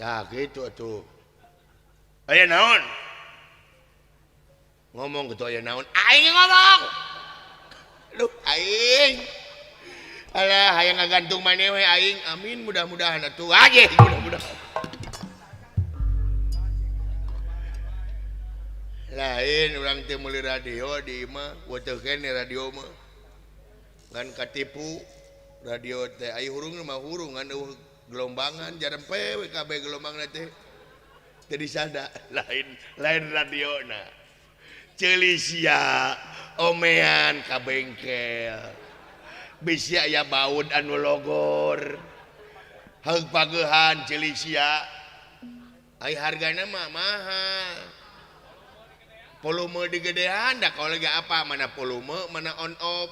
Tah kitu atuh. Aya naon? Ngomong gitu aya naon? Aing ngomong. Duh aing. Alah hayang ngagantung maneh we aing. Amin mudah-mudahan atuh. Aje mudah-mudahan. Lain urang teh meuli radio di imah, weteh keneh radio mah. Ngan katipu radio teh ai hurung mah hurung ngan eueuh gelombangan jarang we kabeh gelombangna teh. Teu disada lain lain radiona. Ceuli sia omean ka bengkel. Bisi aya baud anu logor. Haug pageuhan ceuli sia. Ai hargana mah mahal. Volume digedean da kalau lagi apa mana volume mana on off.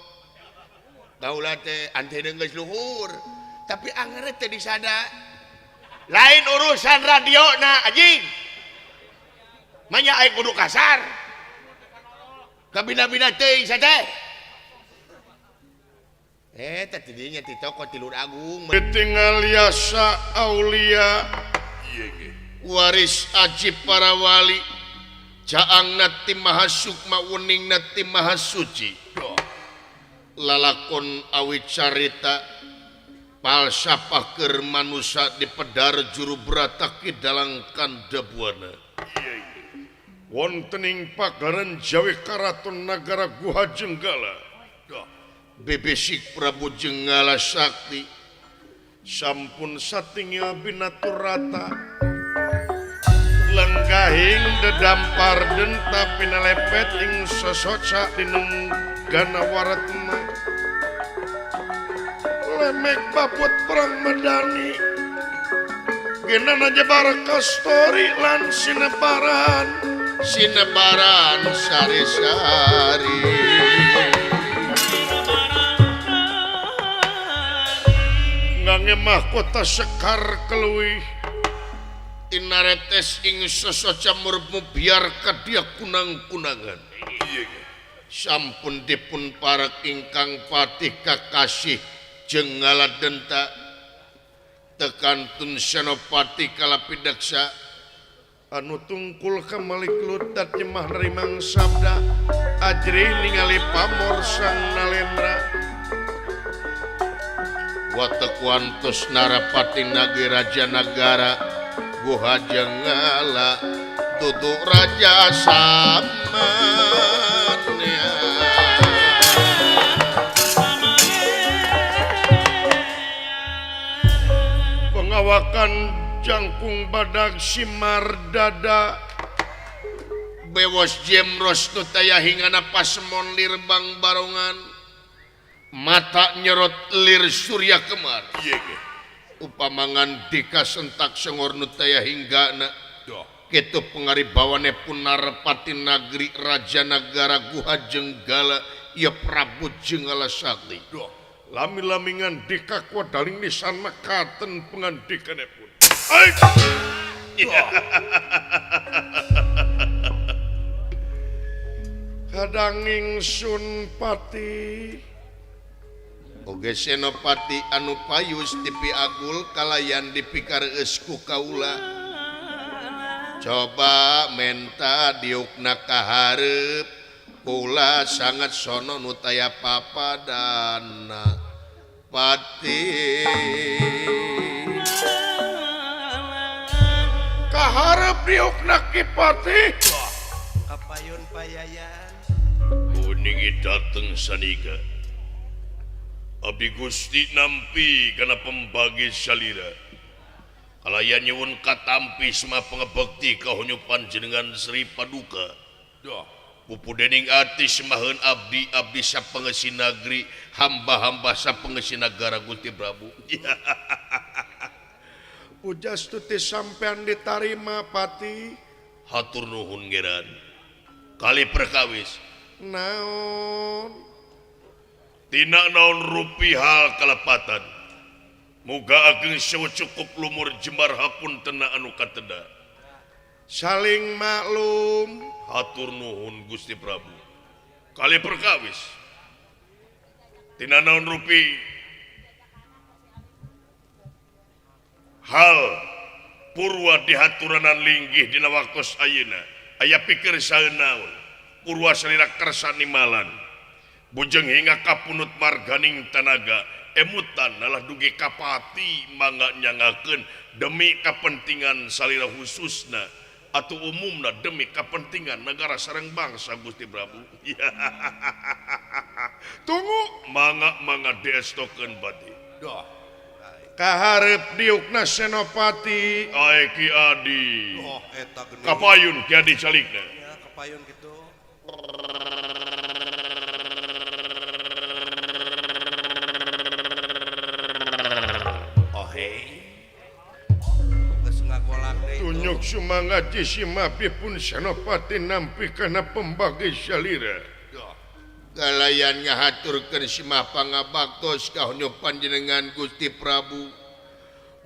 Baheula teh antena geus luhur. Tapi angger teh disada. Lain urusan radiona anjing. Manya aing kudu kasar. Kabina-bina teuing teh. Teh tidinya ti toko Tilur Agung. Ditinggal Yasa Aulia. Waris aji para wali. Caangna ti Maha Sukma uningna ti Maha Suci. Lalakon awit carita palsapah keur manusa di pedar juru brata ki dalang kandabuana. Wonten ing pagaran Jawi Karaton Nagara Guha Jenggala. Bebesik Prabu Jenggala Sakti sampun satinggal binaturata lenggahing dedampar denta pinalepet ing sosoca dineng gana waratna lemek babut perang medani genana nyebar kastori lan sinebaran sinebaran sari-sari ngangge mahkota sekar keluih tinaretes ing sosoca murmu biar kadia kunang-kunangan. Sampun dipun parek ingkang patih kakasih Jenggala Denta tekantun Senopati Kalapidaksa anu tungkul kamalik lutat nyemah nerimang sabda ajrih ningali pamor sang nalendra watekuantos narapati nagi raja nagara Guha Jenggala tutu raja samanya. Pengawakan jangkung badag simar dada bewos jemros nu taya hingana pasemon lirbang barongan mata nyerot lir surya kemar. Upamangan dika sentak sengor nu taya hinggana kitu pengaribawane punarpati nagri raja nagara Guha Jenggala ya Prabu Jenggala Sakti. Lami-lamingan dika kuadaling nisan mekaten pengandikanipun. Kadang ingsun pati oge Senopati anu payus dipiagul kalayan dipikareus ku kaula. Coba menta diukna kahareup kula sangat sono nu taya papadana pati. Kahareup diukna ki pati kapayun payayan kuningi dateng sanika. Abdi Gusti nampi kana pembagi salira. Kalayan nyuwun katampi sema pangebekti ka honyu panjenengan Sri Paduka. Pupu dening ati semaheun abdi abdi sapangeusi nagri hamba-hamba sapangeusi nagara Gusti Prabu. Pujastuti sampean ditarima pati. Hatur nuhun geran. Kali perkawis. Naon? Tina naon rupi hal kalepatan. Muga ageng sewu cukup lumur jembar hapuntena anu kateda. Saling maklum. Hatur nuhun Gusti Prabu. Kali perkawis. Tina naon rupi hal Purwa dihaturanan linggih dina waktos ayeuna aya pikir saeunaun Purwa salira kersa nimalan bujeng hingga kapunut marganing tanaga emutan nalah dugi kapati mangga nyangakeun demi kepentingan salira khususna atau umumna demi kepentingan negara sareng bangsa Gusti Prabu. Tunggu mangga mangga diestokeun bati. Doh. Kaharep diukna Senopati ae Ki Adi. Oh, eta geuning. Kapayun Ki Adi calikna. Ya, kapayun kitu. Oh hei. Geus ngagolak deui. Tunyuk sumangat si pun Senopati nampi kana pembagi salira. Kalayan ngahaturkeun simah pangabaktos ka hunyu panjenengan Gusti Prabu.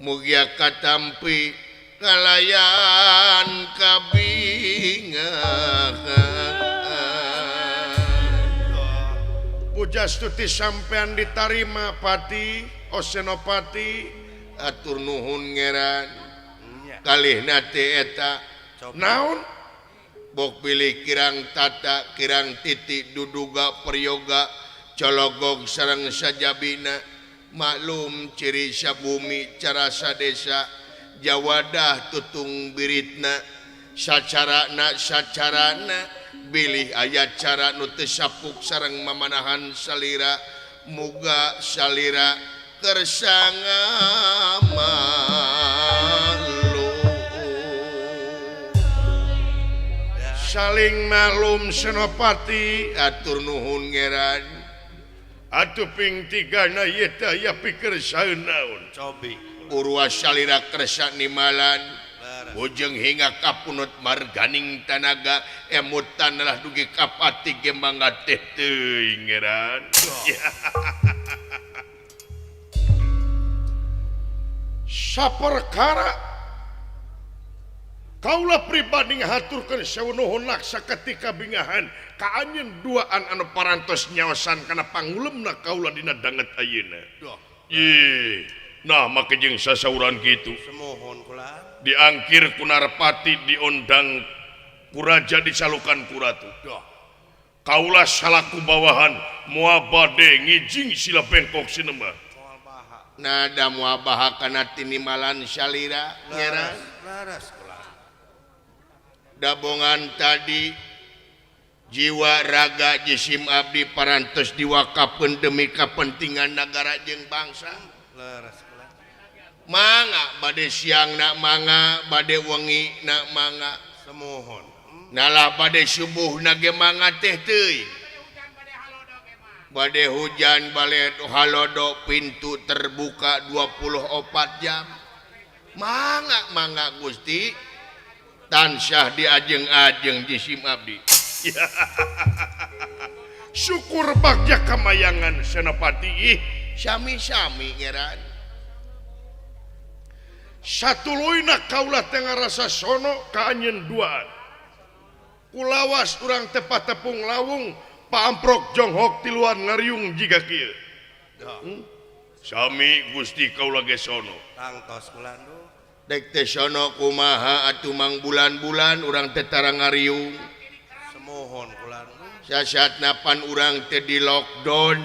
Mugia katampi kalayan kabingahan. Pujastuti sampean ditarima Pati, O Senopati. Atur nuhun ngeran. Kalihna teh eta naon? Bok pilih kirang tata kirang titik duduga peryoga cologog sareng sajabina maklum ciri sabumi carasa desa jawadah tutung biritna sacarana sacarana bilih aya cara nu teu sapuk sareng mamanahan salira muga salira kersa ngamalu. Saling maklum Senopati atur nuhun ngeran. Atuh ping tigana ieu teh aya pikir saeunaun. Cobi. Purwa salira kersa nimalan bujeng hingga kapunut marganing tanaga emutan lah dugi kapati ge mangga teh teuing ngeran. Saperkara kaulah pribadi ngahaturkeun sewu nuhun laksa ketika bingahan ka anjeun duaan anu parantos nyaosan kana pangulemna kaula dina danget ayeuna. Ih, nah make jeung sasauran kitu. Semohon kula. Diangkir ku Narpati diondang ku raja dicalukan ku ratu. Kaula salaku bawahan moal bade ngijing sila bengkok sinembah. Nada moal baha kana tinimalan salira ngeran. Laras kula. Dabongan tadi jiwa raga jisim abdi parantos diwakafkeun demi kepentingan negara jeung bangsa. Mangga bade siang nak mangga, bade wengi nak mangga, semohon. Nalah bade subuh na ge mangga teh teuing. Bade hujan bale halodo pintu terbuka 24 jam. Mangga mangga Gusti. Tansah diajeng-ajeng jisim abdi. Syukur bagja kamayangan Senopati. Ih, sami-sami ngeran. Satuluyna kaula teh ngarasa sono ka anjeun duaan. Kulawas urang teh patepung lawung paamprok jonghok tiluan ngariung jiga kieu. Sami Gusti kaula ge sono. Tangtos kula. Dek teh sono kumaha atuh mang bulan-bulan urang teh tara ngariung. Semohon kula. Sasatna pan urang teh di lockdown.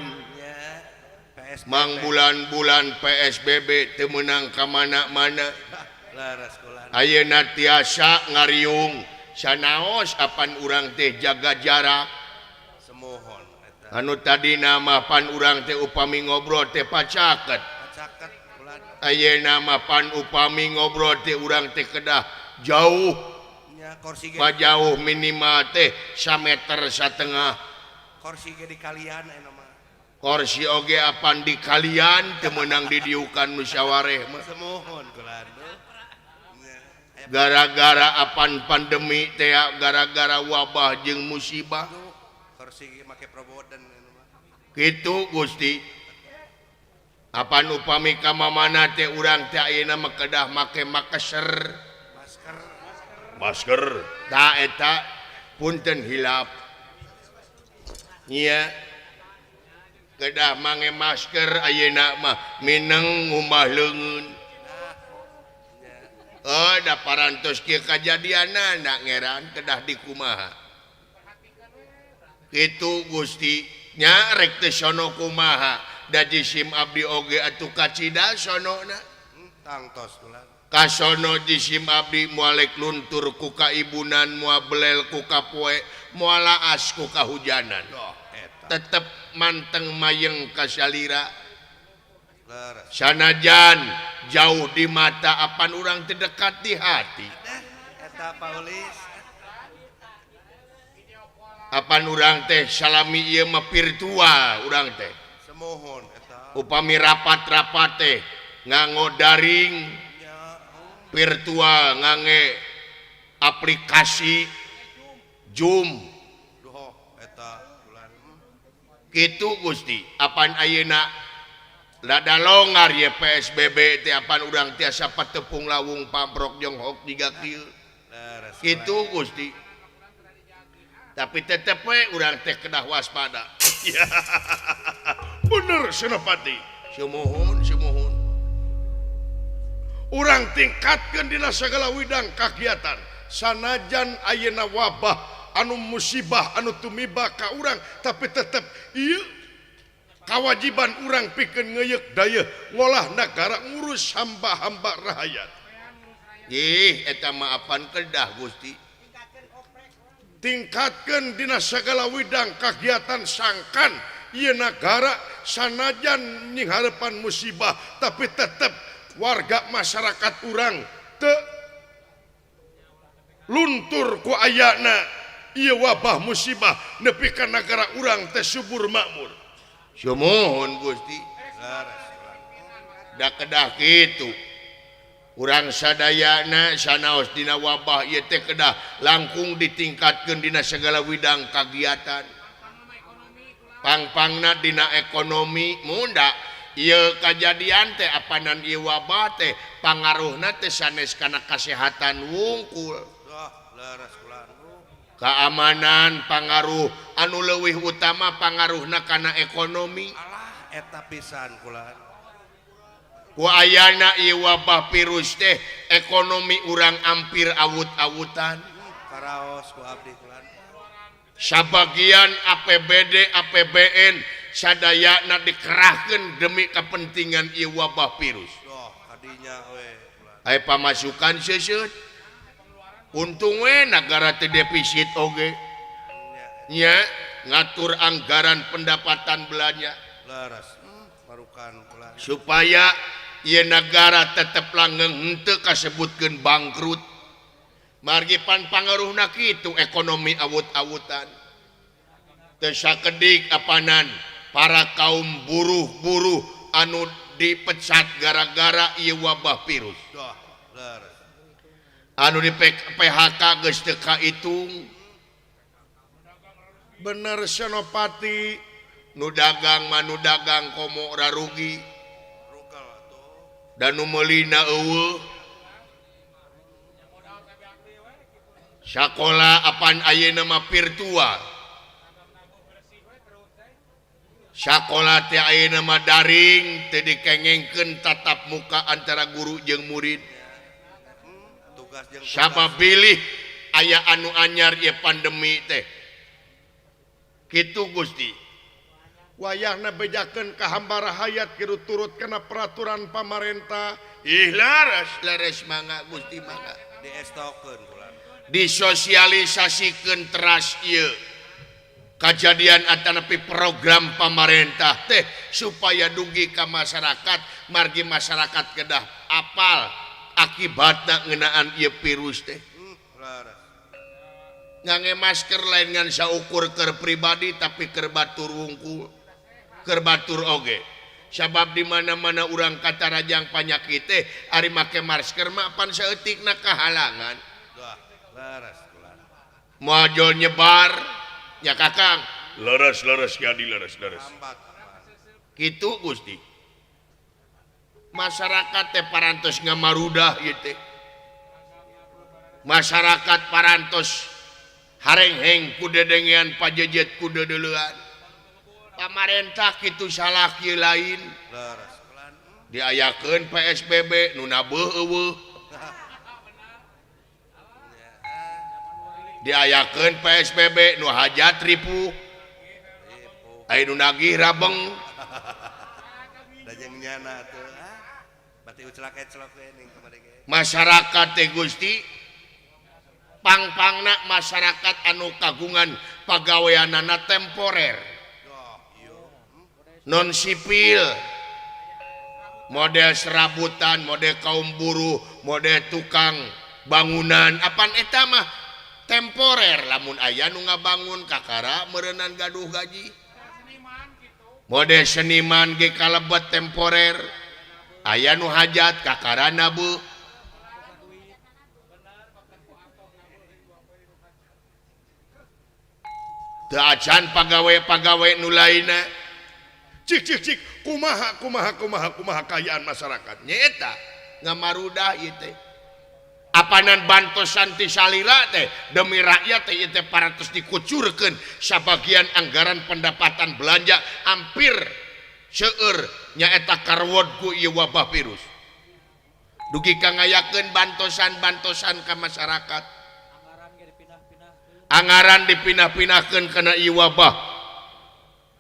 Mang bulan-bulan PSBB teu meunang ka mana-mana. Ayeuna tiasa ngariung sanaos apan urang teh jaga jarak. Semohon eta. Anu tadina mah pan urang teh upami ngobrol teh pacaket. Pacaket. Ayeuna mah pan upami ngobrol teh urang teh kedah jauh. Jauh minimal teh 1,5 meter. Kursi ge dikalian ayeuna mah. Kursi oge apan dikalian teu meunang didiukan musyawareh mah. Semohon kula. Gara-gara apan pandemi teh gara-gara wabah jeung musibah. Kursi ge make proboden ayeuna mah. Kitu Gusti. Apan upami ka mamana teh urang teh ayeuna mah kedah make masker. Masker. Masker. Ta eta punten hilap. Nya kedah mange masker ayeuna mah mineng ngumbah leungeun. da parantos kieu kajadianana ngeran kedah dikumaha. Kitu Gusti nya rek teh sono kumaha da jisim abdi oge atuh kacida sonona. Tangtos kula. Kasono jisim abdi moalek luntur ku kaibunan moal belel ku kapoe moal laas ku kahujanan. Tetep manteng mayeng kasalira. Sanajan jauh di mata apan urang terdekat di hati. Apan urang teh salami ieu mah virtual urang teh. Upami rapat-rapat teh nganggo daring virtual ngange aplikasi Zoom. Kitu Gusti apan ayeuna lada longar ye PSBB teh apan urang tiasa patepung lawung pamprok jonghok jiga kieu. Kitu Gusti. Tapi tetep we urang teh kedah waspada. Bener Senopati. Sumuhun sumuhun. Urang tingkatkeun dina sagala widang kagiatan. Sanajan ayeuna wabah anu musibah anu tumiba ka urang tapi tetep ieu kawajiban urang pikeun ngeuyeuk dayeuh ngolah nagara ngurus hamba-hamba rahayat. Ih eta mah apan kedah Gusti. Tingkatkeun dina sagala widang kagiatan sangkan ieu nagara sanajan nyingharepan musibah tapi tetep warga masyarakat urang teu luntur ku ayana ieu wabah musibah nepi ka nagara urang teh subur makmur. Sumuhun Gusti. Da kedah kitu. Urang sadayana sanaos dina wabah ieu teh kedah langkung ditingkatkeun dina segala widang kagiatan. Pangpangna dina ekonomi munda ieu kajadian teh apanan ieu wabah teh pangaruhna teh sanes kana kasehatan wungkul. Keamanan pangaruh anu leuwih utama pangaruhna kana ekonomi. Alah eta pisan kula. Ku ayana ieu wabah virus teh ekonomi urang ampir awut-awutan. Karaos ku abdi kula. Sabagian APBD APBN sadayana dikerahkeun demi kepentingan ieu wabah virus. Doh kadinya we. Aya pamasukan seuseut. Untung we nagara teh defisit oge. Nya ngatur anggaran pendapatan belanja. Leres. Marukan kula. Supaya ieu nagara tetep langgeng henteu kasebutkeun bangkrut. Margi pan pangaruhna kitu ekonomi awut-awutan. Teu sakedik apanan para kaum buruh-buruh anu dipecat gara-gara ieu wabah virus. Doh, leres. Anu di PHK geus teu kaitung. Bener Senopati. Nu dagang mah nu dagang komo rarugi. Dan nu meulina eueuh. Sakola apan ayeuna mah virtual. Sakola teh ayeuna mah daring teu dikengengkeun tatap muka antara guru jeung murid. Sabab bilih aya anu anyar ieu pandemi teh. Kitu Gusti. Wayahna bejakeun ka hamba rahayat kitu turut kana peraturan pamarentah. Ih laras laras mangga Gusti mangga. Diestokeun kula. Disosialisasikeun teras ieu kajadian atanapi program pamarentah teh supaya dugi ka masyarakat margi masyarakat kedah apal akibatna ngeunaan ieu virus teh. Ngange masker lain ngan saukur keur pribadi tapi keur batur wungkul, keur batur oge. Sabab di mana-mana urang katarajang panyakit teh ari make masker mah pan saeutikna kahalangan. Moal nyebar nya Kakang. Leres leres jadi leres leres. Kitu Gusti. Masyarakat teh parantos ngamarudah ieu teh. Masyarakat parantos harengheng ku dedengean pajejet ku deudeulean. Pamarentah kitu salah kieu lain. Diayakeun PSBB nu nabeuh eueuh. Diayakeun PSBB nu hajat ripuh. Aya nu nagih rabeng. Da jeung nyana atuh. Bati uclak-eclok we ning kamari ge. Masyarakat teh Gusti pangpangna masyarakat anu kagungan pagaweanana temporer. Non sipil. Model serabutan, model kaum buruh, model tukang bangunan, apan eta mah temporer lamun aya nu ngabangun kakara meureunan gaduh gaji. Model seniman ge kalebet temporer, aya nu hajat kakara nabuh. Teu acan pagawe-pagawe nu lainna. Cik cik cik kumaha kumaha kumaha kumaha kaayaan masyarakat nyaeta ngamarudah ieu teh. Apanan bantosan ti salira teh demi rakyat teh ieu teh parantos dikucurkeun sabagian anggaran pendapatan belanja hampir seueur nyaeta karwod ku ieu wabah virus. Dugi ka ngayakeun bantosan-bantosan ka masyarakat. Anggaran dipindah-pindahkeun kana ieu wabah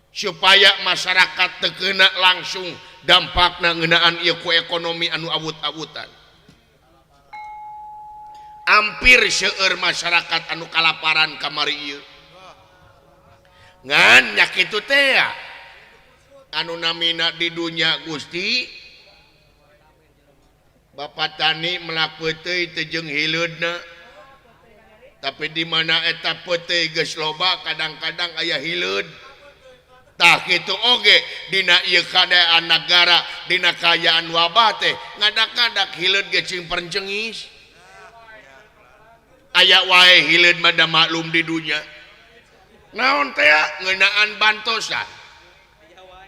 supaya masyarakat teu keuna langsung dampakna ngeunaan ieu ku ekonomi anu awut-awutan. Hampir seueur masyarakat anu kalaparan kamari ieu. Ngan nya kitu teh anu namina di dunya Gusti Bapak tani melak peuteuy teu jeung hileudna. Tapi di mana eta peuteuy geus loba kadang-kadang aya hileud. Tah kitu oge dina ieu kaadaan nagara dina kaayaan wabah teh ngadak-ngadak hileud ge cing perencengis. Aya wae hileud mah da maklum di dunya. Naon teh ngeunaan bantosan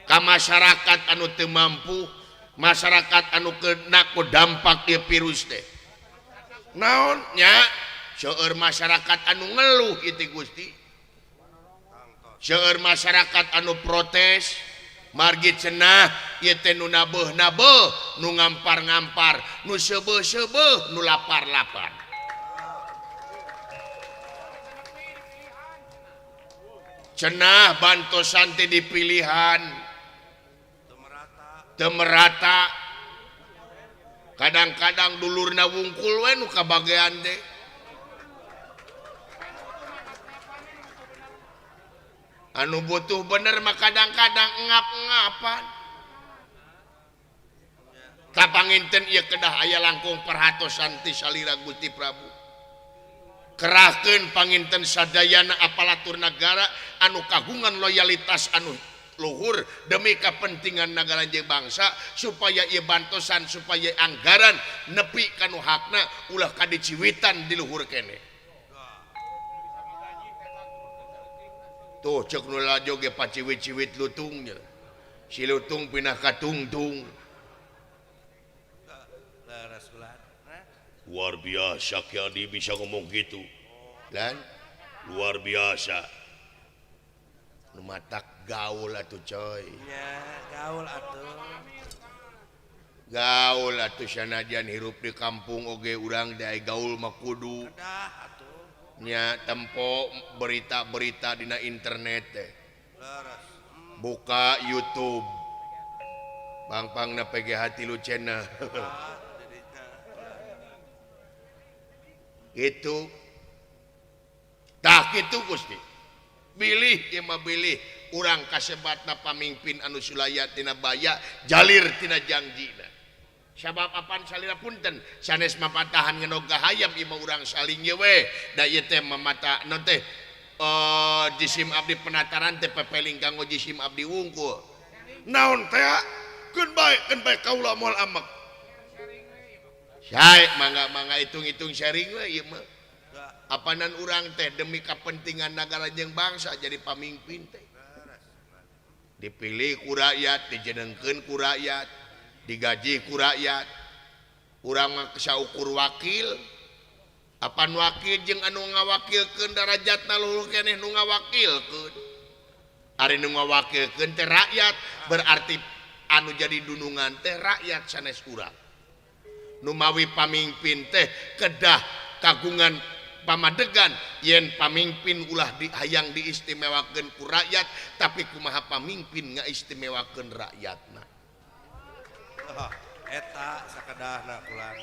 ka masyarakat anu teu mampu, masyarakat anu kena ku dampak ieu virus teh. Naon nya seueur masyarakat anu ngeluh ieu teh Gusti. Seueur masyarakat anu protes margi cenah ieu teh nu nabeuh-nabeuh, nu ngampar-ngampar, nu seubeuh-seubeuh, nu lapar-lapar. Cenah bantosan teh dipilihan teu merata. Kadang-kadang dulurna wungkul we nu kabagean teh. Anu butuh bener mah kadang-kadang ngap-ngapan. Kapanginten ieu kedah aya langkung perhatosan ti salira Gusti Prabu. Kerahkeun panginten sadayana aparatur nagara anu kagungan loyalitas anu luhur demi kepentingan nagara jeung bangsa supaya ieu bantosan supaya anggaran nepi kanu hakna ulah kadiciwitan di luhur keneh. Tuh cek nu lalajo ge paciwit-ciwit lutungnya. Si lutung pindah ka tungtung. Luar biasa Ki Adi bisa ngomong gitu. Lan luar biasa. Nu matak gaul atuh coy. Nya gaul atuh. Gaul atuh sanajan hirup di kampung oge urang da gaul mah kudu. Kedah atuh. Nya tempo berita-berita dina internet teh. Buka YouTube. Pang-pangna PGH 3 channel. Gitu. Tah kitu Gusti. Bilih ieu mah bilih urang kasebatna pamimpin anu sulaya tina baya jalir tina jangjina. Sabab apan salira punten sanes mapatahan ngenoga hayam ieu mah urang saling ye we da ieu teh mamata non teh jisim abdi penataran teh pepeling kanggo jisim abdi wungkul. Naon teh keun bae kaula moal amek. Sae mangga-mangga hitung-hitung sharing we ieu mah. Apanan urang teh demi kepentingan nagara jeung bangsa jadi pamimpin teh. Dipilih ku rakyat, dijenengkeun ku rakyat, digaji ku rakyat. Urang mah saukur wakil. Apan wakil jeung anu ngawakilkeun darajatna luhur keneh nu ngawakilkeun. Ari nu ngawakilkeun teh rakyat, berarti anu jadi dunungan teh rakyat sanes urang. Nu mawi pamimpin teh kedah kagungan pamadegan yen pamimpin ulah di hayang diistimewakeun ku rakyat tapi kumaha pamimpin ngaistimewakeun rakyatna. Eta sakedahna pulang.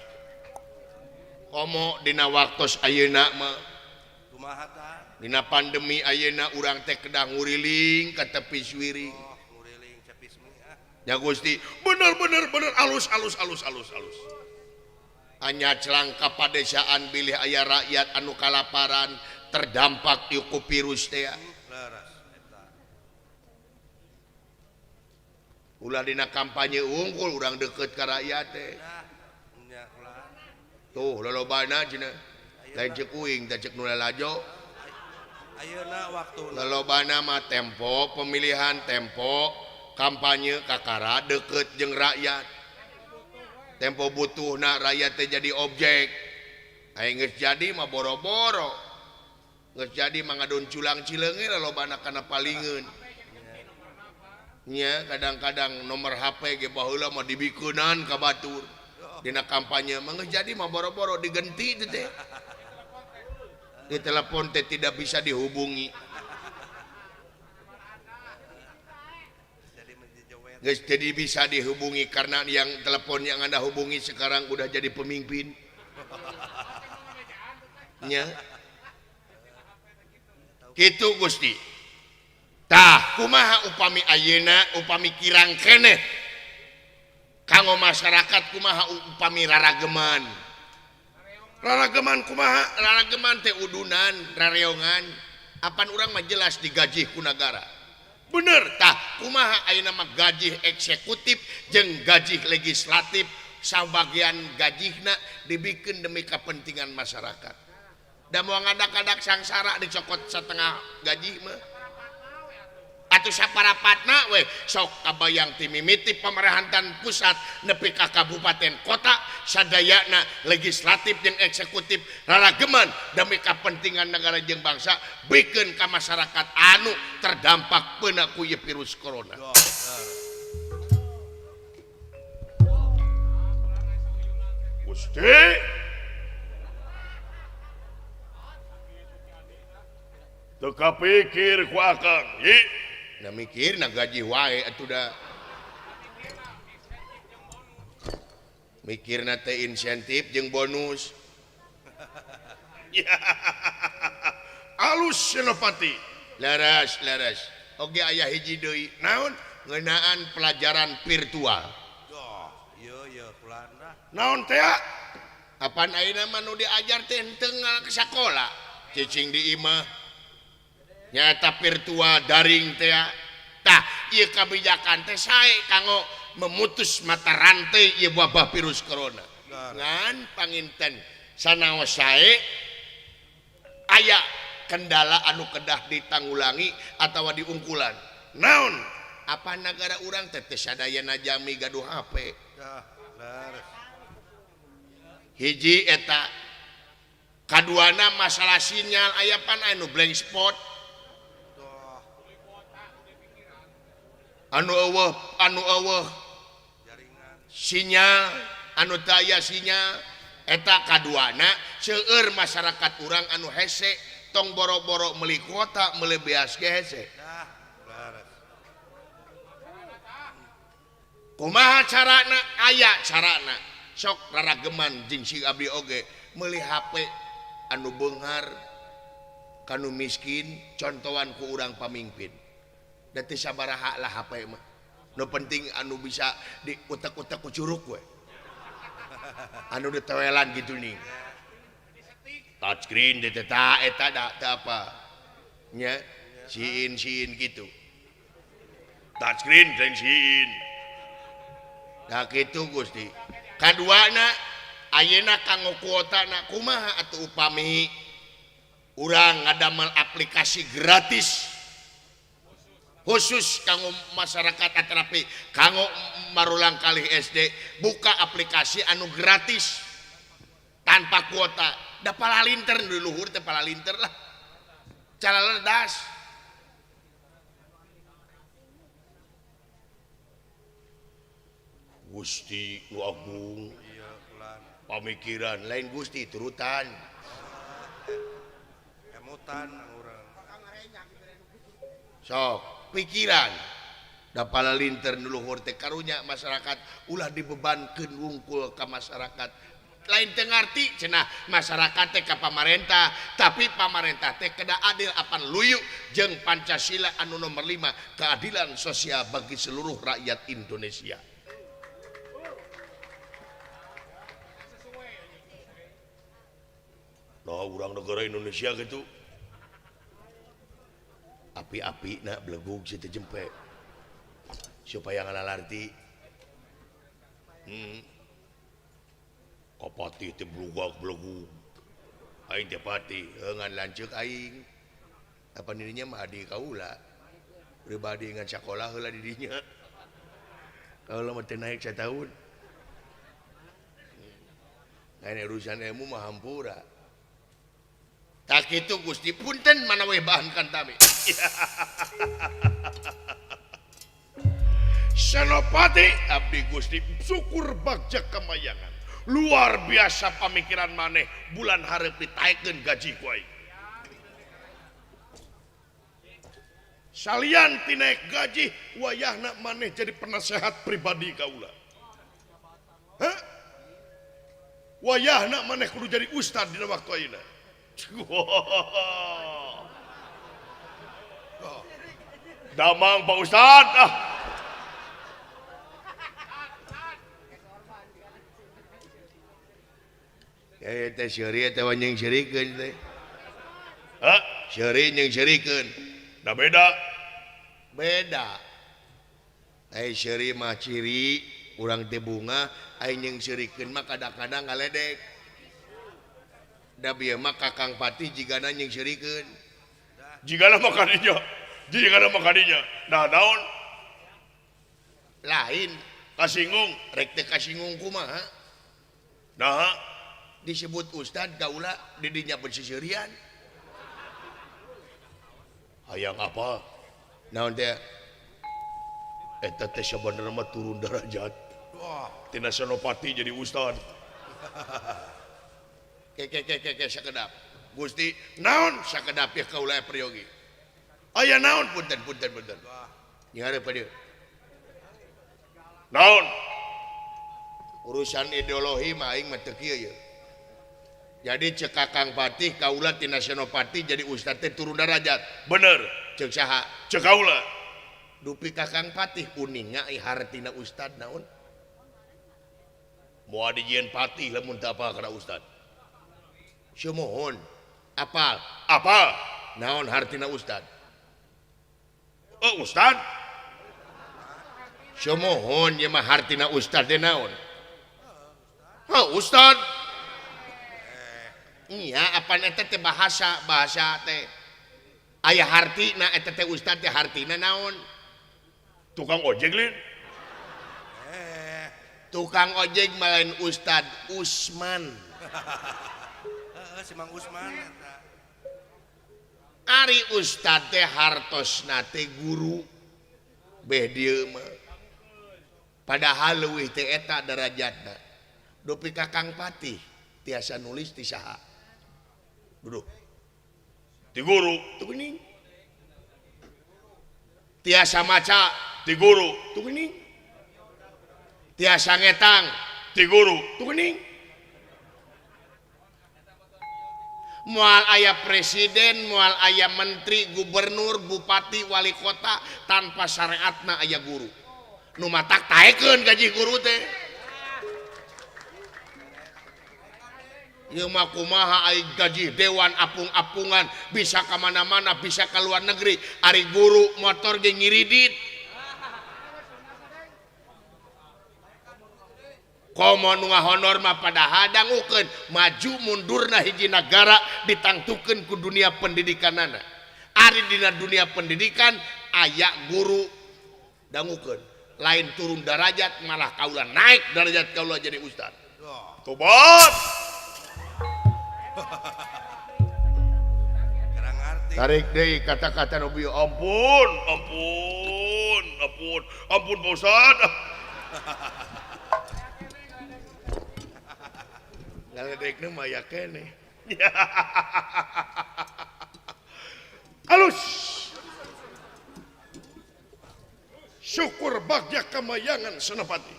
Komo dina waktos ayeuna mah kumaha tah? Dina pandemi ayeuna urang teh kedah nguriling ka tepi suwiring. Oh, nguriling cepismi ah. Ya Gusti, bener bener bener alus alus alus alus alus. Anya celang ka padesaan bilih aya rakyat anu kalaparan terdampak ku virus teh. Leres eta. Ulah dina kampanye unggul urang deukeut ka rakyat teh. Nya ulah. Tuh lolobana cenah. Lain ceuk uing teh ceuk nu lalajo. Ayeuna waktuna. Lolobana mah tempo pemilihan tempo kampanye kakara deukeut jeung rakyat. Tempo butuhna rakyat teh jadi objek. Aing geus jadi mah boro-boro. Geus jadi mah ngadon culang cileunge lolobana kana palingeun. Nya kadang-kadang nomor HP ge baheula mah dibikeunan ka batur. Dina kampanye mah geus jadi mah boro-boro digenti teh teh. Di telepon teh tidak bisa dihubungi. Geus jadi bisa dihubungi karena yang telepon yang Anda hubungi sekarang udah jadi pemimpin. Nya. Kitu Gusti. Tah kumaha upami ayeuna upami kirang keneh kanggo masyarakat kumaha upami rarageman. Rarageman kumaha? Rarageman teh udunan, rareongan. Apan urang mah jelas digaji ku nagara. Bener tah kumaha ayeuna mah gaji eksekutif jeung gaji legislatif sabagian gajihna dibikeun demi kepentingan masyarakat. Da moal ngadak-ngadak sangsara dicokot setengah gaji mah. Atuh saparapatna we sok kabayang ti mimiti pemerintahan pusat nepi ka kabupaten kota sadayana legislatif jeung eksekutif rarageman demi kepentingan negara jeung bangsa bikeun ka masyarakat anu terdampak peuna ku ieu virus corona. Gusti teu kapikir ku akang hi. Nah mikir na gaji wae atuh da. Mikirna teh insentif jeung bonus. Alus Senopati. Leres leres. Oge aya hiji deui. Naon? Ngeunaan pelajaran virtual. Oh, ieu ieu kulana. Naon teh? Apan ayeuna mah nu diajar teh henteu ka sakola. Cicing di imah. Nyata virtual daring teh tah ieu kabijakan teh sae kanggo memutus mata rantai ieu wabah virus corona. Ngan panginten sanaos sae aya kendala anu kedah ditanggulangi atawa diungkulan. Naon? Apa nagara urang teh teu sadayana jami gaduh HP. Hiji eta kaduana masalah sinyal aya pan anu blank spot. Anu eueuh sinyal anu teu aya sinyal eta kaduana seueur masyarakat urang anu hese tong boro-boro meuli kuota meuli beas ge hese. Kumaha carana? Aya carana sok rarageman jeung si abdi oge meuli HP anu beunghar kanu miskin contohan ku urang pamimpin. Da teu sabaraha lah HP mah. Nu penting anu bisa diutek-utek ku curug we. Anu ditewelan gitu nih. Touchscreen teh ta eta da teu apa. Nya siin-siin gitu. Touchscreen jeung siin. Nah kitu Gusti. Kaduana ayeuna kanggo kuotana kumaha atuh upami urang ngadamel aplikasi gratis khusus kanggo masyarakat atanapi kanggo marulang kalih SD buka aplikasi anu gratis tanpa kuota. Da palalinter di luhur teh palalinter lah cara ledas. Gusti nu agung pamikiran lain Gusti turutan. Emutan urang. Sok pikiran da palalinter nu luhur teh karunya masyarakat ulah dibebankeun wungkul ka masyarakat. Lain teu ngarti cenah masyarakat teh ka pamarentah, tapi pamarentah teh kedah adil apan luyu jeung Pancasila anu nomor 5 keadilan sosial bagi seluruh rakyat Indonesia. Nah, urang negara Indonesia gitu. Api-api na belegug situ jempe supaya ngalalarti. Kapatih teh blugak belegug. Aing teh patih, ngan lanceuk aing. Apa dirinya mah adi kaula. Pribadi ngan sakola heula di dinya. Kaula mah teu naik sataun. Lain urusan ilmu mah hampura. Tak kitu Gusti punten mana we bahan kan tami. Senopati abdi Gusti syukur bagja kamayangan. Luar biasa pamikiran maneh bulan hareup ditaekeun gaji ku aing. Salian ti naik gaji wayahna maneh jadi penasehat pribadi kaula. Hah? Wayahna maneh kudu jadi ustad dina waktu ayeuna. Damang Pak Ustad ah. Teh seuri teh jeung seurikeun teh. Hah? Seuri jeung seurikeun. Da beda. Beda. Ai seuri mah ciri urang teh bunga, ai jeung seurikeun mah kadang-kadang ngaledek. Da bieu mah Kakang Patih jigana jeung seurikeun. Jigana mah kadinya. Jigana mah kadinya. Nah naon? Lain kasinggung, rek teh kasinggung kumaha? Nah disebut ustad kaula didinya bersisirian. Hayang apa? Naon teh? Eta teh sabenerna mah turun derajat. Wah, tina senopati jadi ustad. Ke ke ke ke sakedap. Gusti, naon sakedap ya kaula priyogi? Aya naon? Punten punten punten. Nyareup pa dieu. Naon? Urusan ideologi mah aing mah teu kieu ye. Jadi cek Kakang Patih kaula tina Senopati jadi ustad teh turun derajat. Bener. Cek saha? Cek kaula. Dupi Kakang Patih kuninga ai hartina ustad naon? Moal dijieun patih lamun teu apal kana ustad. Sumuhun. Apal? Apal. Naon hartina ustad? Oh, ustad. Sumuhun ieu mah hartina ustad teh naon? Hah, ustad. Iya, apan eta teh bahasa bahasa teh aya hartina eta teh ustad teh hartina naon? Tukang ojek lin. Tukang ojek mah lain ustad Usman. Heeh, si Mang Usman eta. Ari ustad teh hartosna teh guru beh dieu mah. Padahal leuwih teh eta derajatna. Dupi Kakang Patih tiasa nulis ti saha? Duduh. Ti guru. Tuh geuning. Tiasa maca ti guru. Tuh geuning. Tiasa ngetang ti guru. Tuh geuning. Moal aya presiden, moal aya menteri, gubernur, bupati, wali kota tanpa syariatna aya guru. Nu matak taekeun gaji guru teh. Ieu mah kumaha ai gaji dewan apung-apungan bisa ka mana-mana, bisa ka luar negeri. Ari guru motor ge ngiridit. Komo nu ngahonor mah pada hadangukeun maju mundurna hiji nagara ditangtukeun ku dunia pendidikanana. Ari dina dunia pendidikan aya guru dangukeun. Lain turun derajat malah kaula naik derajat kaula jadi ustad. Tobat. Tarik deui kata-kata nu bieu. Ampun, ampun, ampun, ampun Pak Ustad. Ngaledekna mah aya keneh. Alus syukur bagja kamayangan Senopati.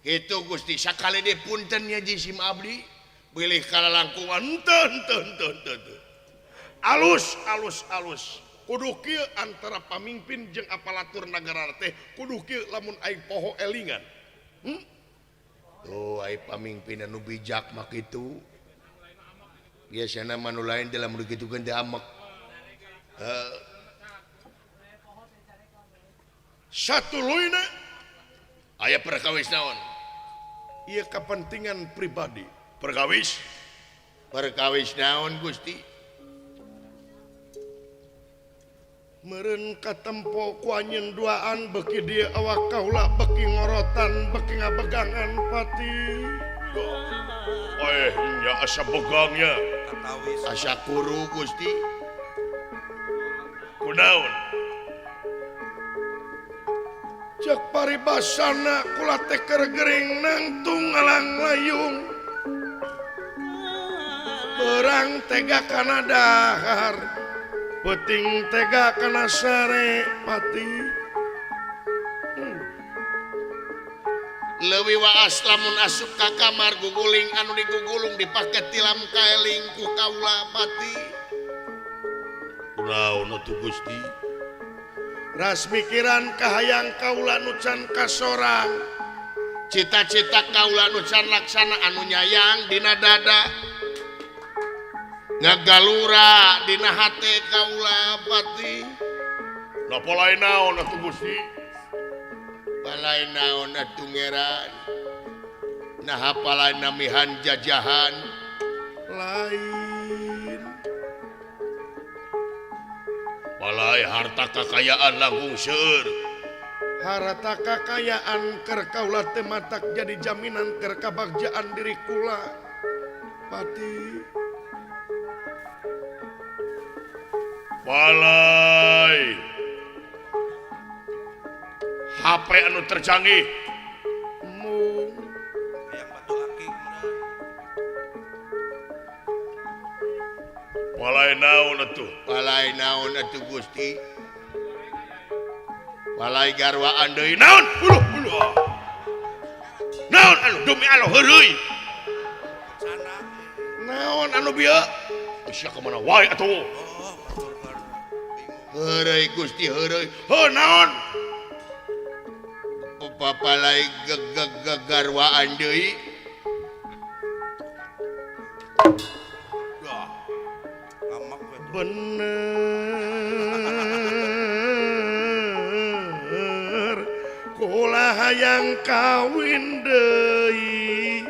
Kitu Gusti sakali deui punten nya jisim abdi bilih kalalangkungan henteu henteu henteu henteu. Alus alus alus kudu kieu antara pamimpin jeung aparatur nagara teh kudu kieu lamun aing poho elingan. Oh ai pamimpin anu bijak mah kitu. Biasana mah nu lain teh lamun dikitukeun teh amek. Satuluyna aya perkawis naon? Ieu kepentingan pribadi. Perkawis? Perkawis naon Gusti? Meureun katempo ku anjeun duaan beuki dieu awak kaula beuki ngorotan beuki ngabegangan pati. Eh nya asa begangnya. Asa kuru Gusti. Kunaon? Cek paribasana kula teh keur gering nangtung ngalang-layung. Berang tega kana dahar, peuting tega kana sare pati. Leuwih waas lamun asup ka kamar guguling anu digugulung dipake tilam kaeling ku kaula pati. Kunaon atuh Gusti? Ras mikiran kahayang kaula nu can kasorang, cita-cita kaula nu can laksana anu nyayang dina dada, ngagalura dina hate kaula pati. Napa lain naon atuh Gusti? Palai naon atuh ngeran, naha palai namihan jajahan lain. Palai harta kakayaan langkung seueur. Harta kakayaan keur kaula teh matak jadi jaminan keur kabagjaan diri kula pati. Palai HP anu tercanggih mung hayang batu akik meureun. Palai naon atuh? Palai naon atuh Gusti? Palai garwaan deui naon? Buluh buluh. Naon anu demi Allah heureuy. Naon anu bieu? Sia ka mana wae atuh? Heureuy Gusti heureuy. Heuh naon? Palai garwaan deui. Bener kula hayang kawin deui.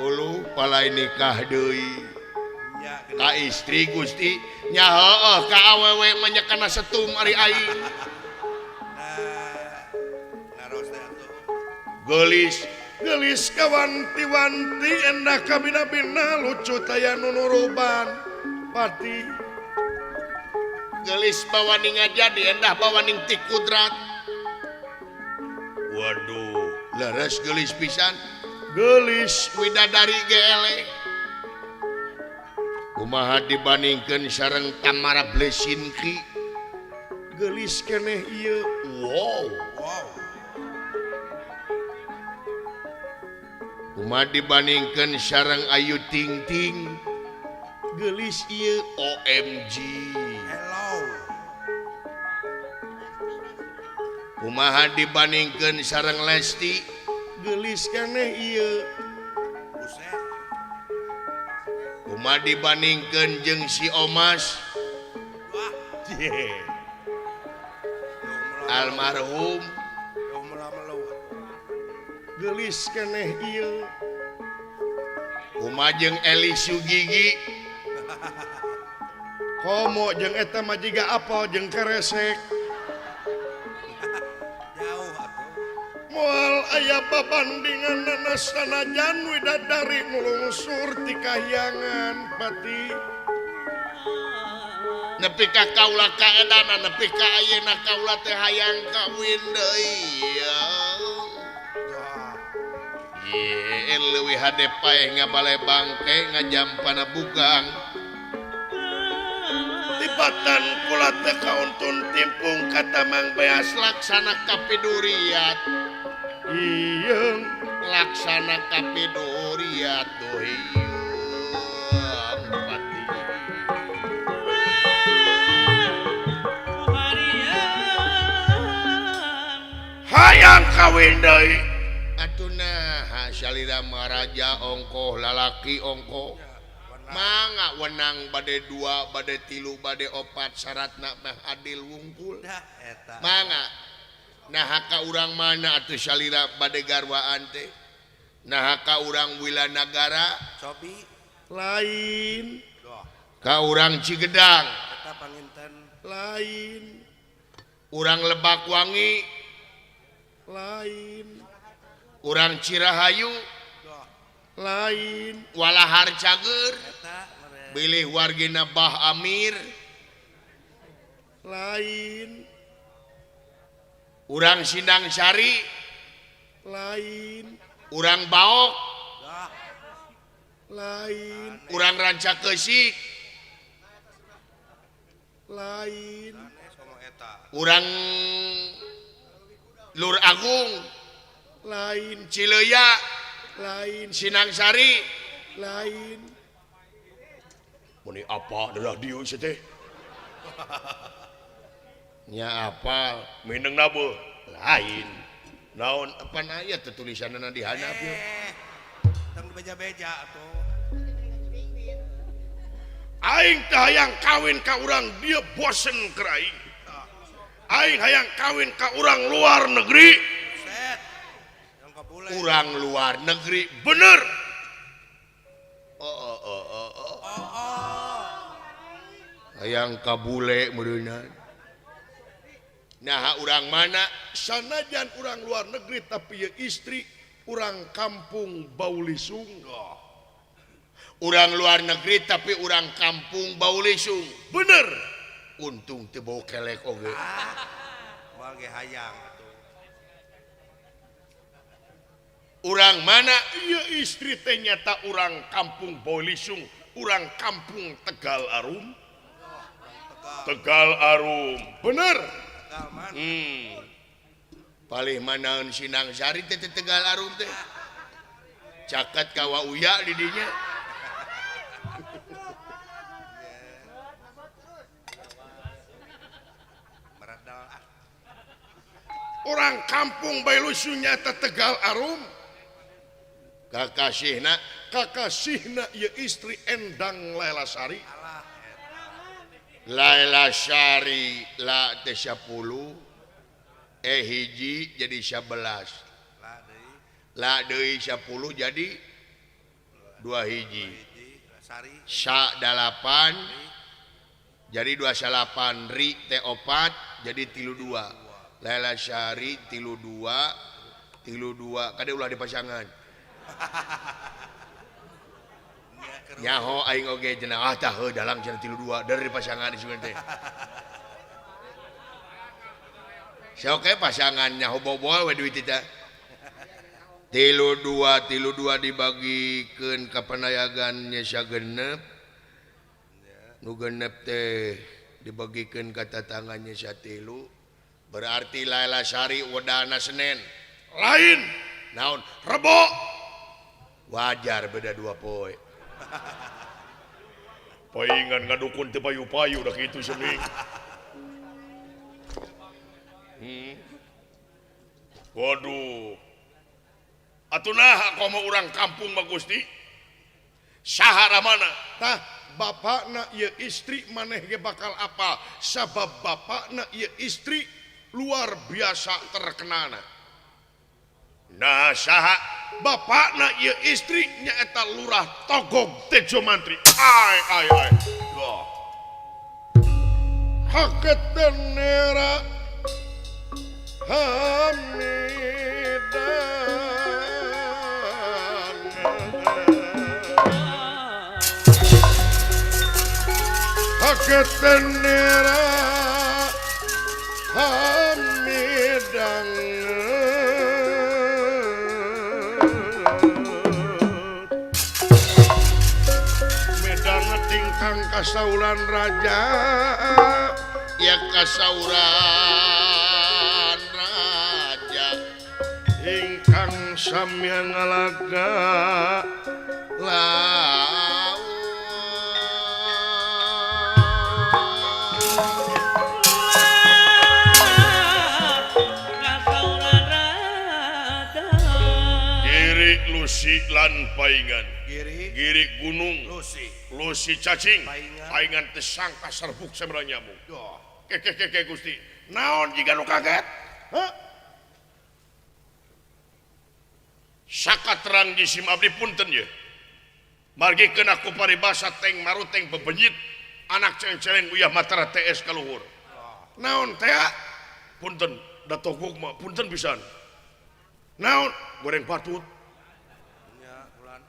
Ulu palai nikah deui ka istri Gusti nya heueuh ka awewe mah nya kana setum ari aing. Geulis geulis kawanti-wanti endah kabina-bina lucu taya nu nuruban pati. Geulis bawaning ngajadi endah bawaning ti kudrat. Waduh, leres geulis pisan. Geulis widadari ge eleh. Kumaha dibandingkeun sareng Tamara Bleszynski? Geulis keneh ieu. Wow. Wow. Kumaha dibandingkeun sareng Ayu Ting Ting? Geulis ieu OMG. Hello. Kumaha dibandingkeun sareng Lesti? Geulis keneh ieu. Buset. Kumaha dibandingkeun jeung si Omas? Wah. Almarhum. Geulis keneh ieu. Kumaha jeung Eli Sugigi? Komo jeung eta mah jiga apel jeung keresek. Jauh atuh. Moal aya babandingan sanajan widadari nu lungsur ti kahyangan pati. Nepi ka kaula kaedana nepi ka ayeuna kaula teh hayang kawin deui. Ye leuwih hade paeh ngabale bangke ngajampana bugang. Tibatan kula teu kauntun timpung kata Mang Beas laksana kapiduriat ieung laksana kapiduriat duhiung pati hayang kawin deui atuh naha salira maraja ongkoh lalaki ongkoh mangga wenang bade dua bade tilu bade opat syaratna mah adil wungkul mangga naha ka urang mana atuh salira bade garwaan teh naha ka urang Wilanagara cobi lain ka urang Cigedang eta panginten lain urang Lebakwangi lain urang Cirahayu lain Walahar Cager bilih wargina Bah Amir lain urang Sindang Sari lain urang Baok lain urang Rancakesik lain urang Lur Agung lain Cileya lain Sinang Sari lain muni apa adalah dieu teh nya apal mineng nabe lain naon apan aya teh tulisanna di handap ieu tong beja-beja atuh aing teh hayang kawin ka urang dieu bosen keur aing aing hayang kawin ka urang luar negeri set urang luar negeri bener oh oh oh oh hayang ka bule meureunna nah urang mana sanajan urang luar negeri tapi ye istri urang kampung Baulisung urang luar negeri tapi urang kampung Baulisung bener untung teu bau kelek oge moal ge hayang atuh urang mana ieu istri teh nyata urang kampung Baulisung urang kampung Tegal Arum Tegal Arum bener Palih manaeun Sindang Sari teh Tegal Arum teh caket ka Wa Uya di dinya orang kampung Bailusung nyata Tegal Arum kakasihna kakasihna ieu istri Endang Laila Sari Laila Sari la teh 10 hiji jadi 11 la deui 10 jadi 2 hiji sa 8 jadi 28 ri teh 4 jadi 32 Laila Sari 32 32 kade ulah dipasangan nyaho aing oge cenah ah tah heuh dalang cenah 32 dari pasangan disebut teh sok we pasangan nyaho bobol we duit teh 32 32 dibagikeun ka panayagan nya sagenep nu genep teh dibagikeun ka tatangan nya satilu berarti Laila Sari wedana Senin lain naon Rebo wajar beda 2 poe paingan ngadukun teu payu-payu dah kitu seuning waduh atuh naha komo urang kampung mah Gusti saha ramana tah bapakna ieu istri maneh ge bakal apal sabab bapakna ieu istri luar biasa terkenalna nah saha bapakna ieu istri nyaeta Lurah Togog Tejo Mantri ai ai ai wah haketan nera hamidan haketan nera hamidan Ingkang kasaulan raja ya kasauran raja ingkang samya ngalaga laut kasauran raja Giri Lusi lan paingan Giri Giri gunung Lusi Lusi cacing Paingan. Paingan teu sangka serbuk samara nyamuk. Duh. Ke Gusti naon jiga nu kaget? Hah? Saka terang jisim abdi punten ye. Margi kena ku paribasa teng maruteng bebenyit anak ceng-celeng uyah matara TS kaluhur. Naon teh? Punten da togog mah punten pisan. Naon goreng patut. Nya ulan.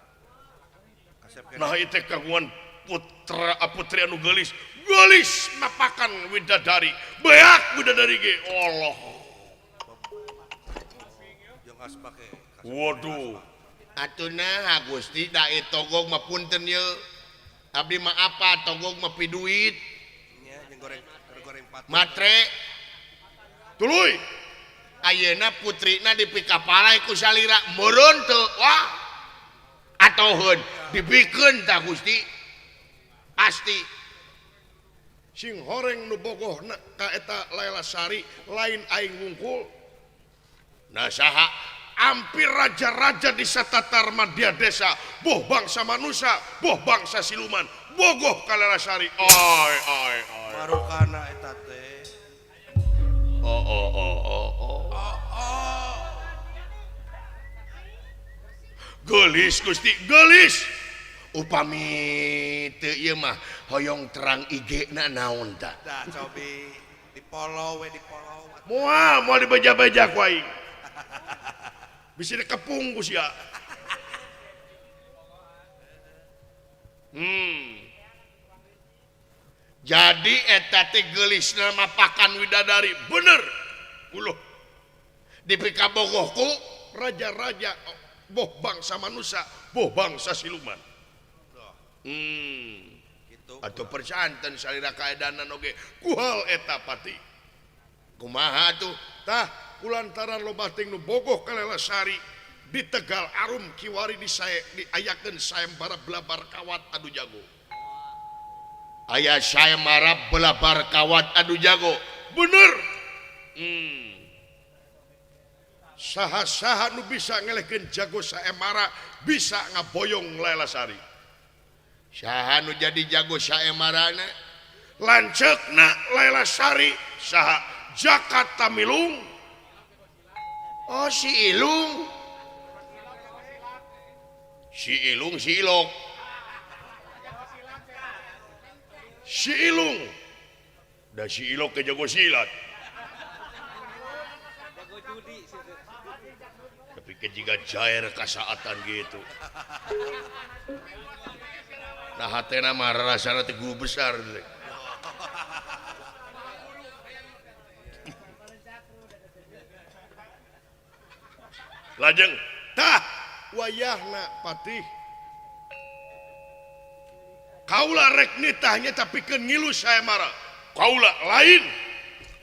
Kasep keneh. Nah ieu teh kagungan putra putri anu geulis. Geulis mapakan widadari. Beak widadari ge. Allah. Jeung asbak ge. Waduh. Atuh nah Gusti da ieu togog mah punten ye. Abdi mah apa togog mah pi duit. Nya jeung goreng goreng patut. Matre. Tuluy. Ayeuna putrina dipikapalai ku salira meureun teu wah. Atoheun dibikeun tah Gusti. Pasti sing horeng nu bogohna ka eta Laila Sari lain aing wungkul. Nah saha hampir raja-raja di satatar madya desa boh bangsa manusia boh bangsa siluman bogoh ka Laila Sari. Ai ai ai. Marukana eta teh. Oh oh oh oh oh. Geulis Gusti, geulis. Upami teu ieu mah hoyong terang IG na naon tah. Tah cobi dipolo we dipolo. Moal moal dibeja-beja ku aing. Bisi dikepung ku sia. Jadi eta teh geulisna mapakan widadari bener. Uluh dipikabogoh ku raja-raja boh bangsa manusia boh bangsa siluman. Gitu. Atau persanten salira kaedanan oge kuhal eta pati. Kumaha tuh? Tah kulantaran loba ting nu bogoh ka Laila Sari di Tegal Arum kiwari diayakeun sayembara belabar kawat adu jago. Aya sayembara belabar kawat adu jago. Bener. Saha-saha nu bisa ngelehkeun jago sayembara bisa ngaboyong Laila Sari. Saha nu jadi jago saembarana? Lanceukna Laila Sari saha? Jaka Tamilung. Oh si Ilung. Si Ilung si Ilok. Si Ilung. Da si Ilok ke jago silat. Jago judi. Tapi ke jiga jair kasaatan gitu. Nah hatena mah rasana teh guru besar. Lajeng tah wayahna patih. Kaula rek nitahnya tapi keun ngilu sayembara. Kaula lain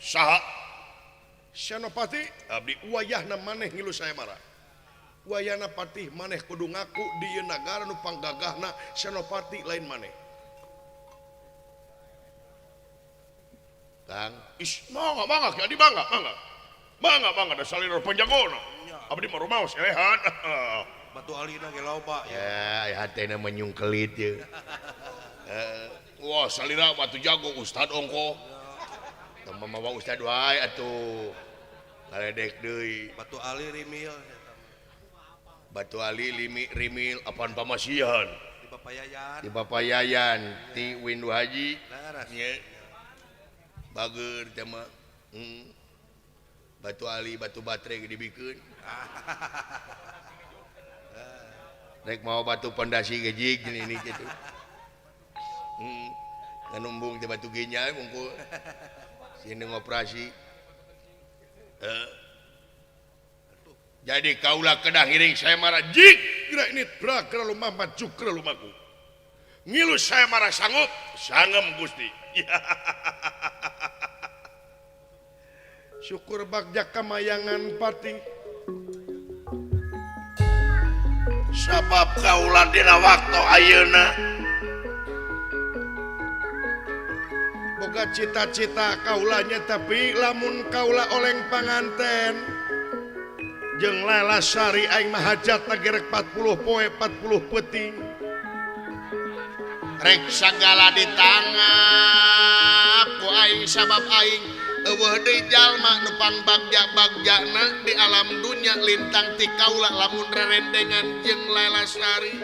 saha? Senopati abdi wayahna maneh ngilu sayembara. Wayahna patih maneh kudu ngaku di ieu nagara nu panggagahna Senopati lain maneh. Kang, is mangga mangga ki adi mangga mangga. Mangga mangga da salira panjagona. Abdi mah rumaos elehan. Batu alina ge loba ya. Ya hatena menyungkelit ye. Wah salira batu jago Ustad ongko. Teu mawa Ustad wae atuh. Ngaledek deui. Batu ali rimil. Batu Ali limi rimil apaan pamasihan di Bapak Yayan. Di Bapak Yayan ti Windu Haji. Nya. Bager teh mah. Batu Ali batu baterai ge dibikeun. Rek mau batu pondasi ge jig ini gitu. Nganumbung teh batu ginjal mungkul. Sieun ngoperasi. Jadi kaula kedah ngiring saya marah jig geura ini bra geura lumampat juk geura lumaku. Ngilu saya marah sanggup sangem Gusti. Syukur bagja kamayangan pati. Sabab kaula dina waktu ayeuna boga cita-cita kaulanya tapi lamun kaula oleng panganten jeung Laila Sari aing mah hajatna gerek 40 poe 40 peuting. Rek sagala ditangap ku aing sabab aing eueuh deui jalma nu pangbagja-bagjana di alam dunya lintang ti kaula lamun rerendengan jeung Laila Sari.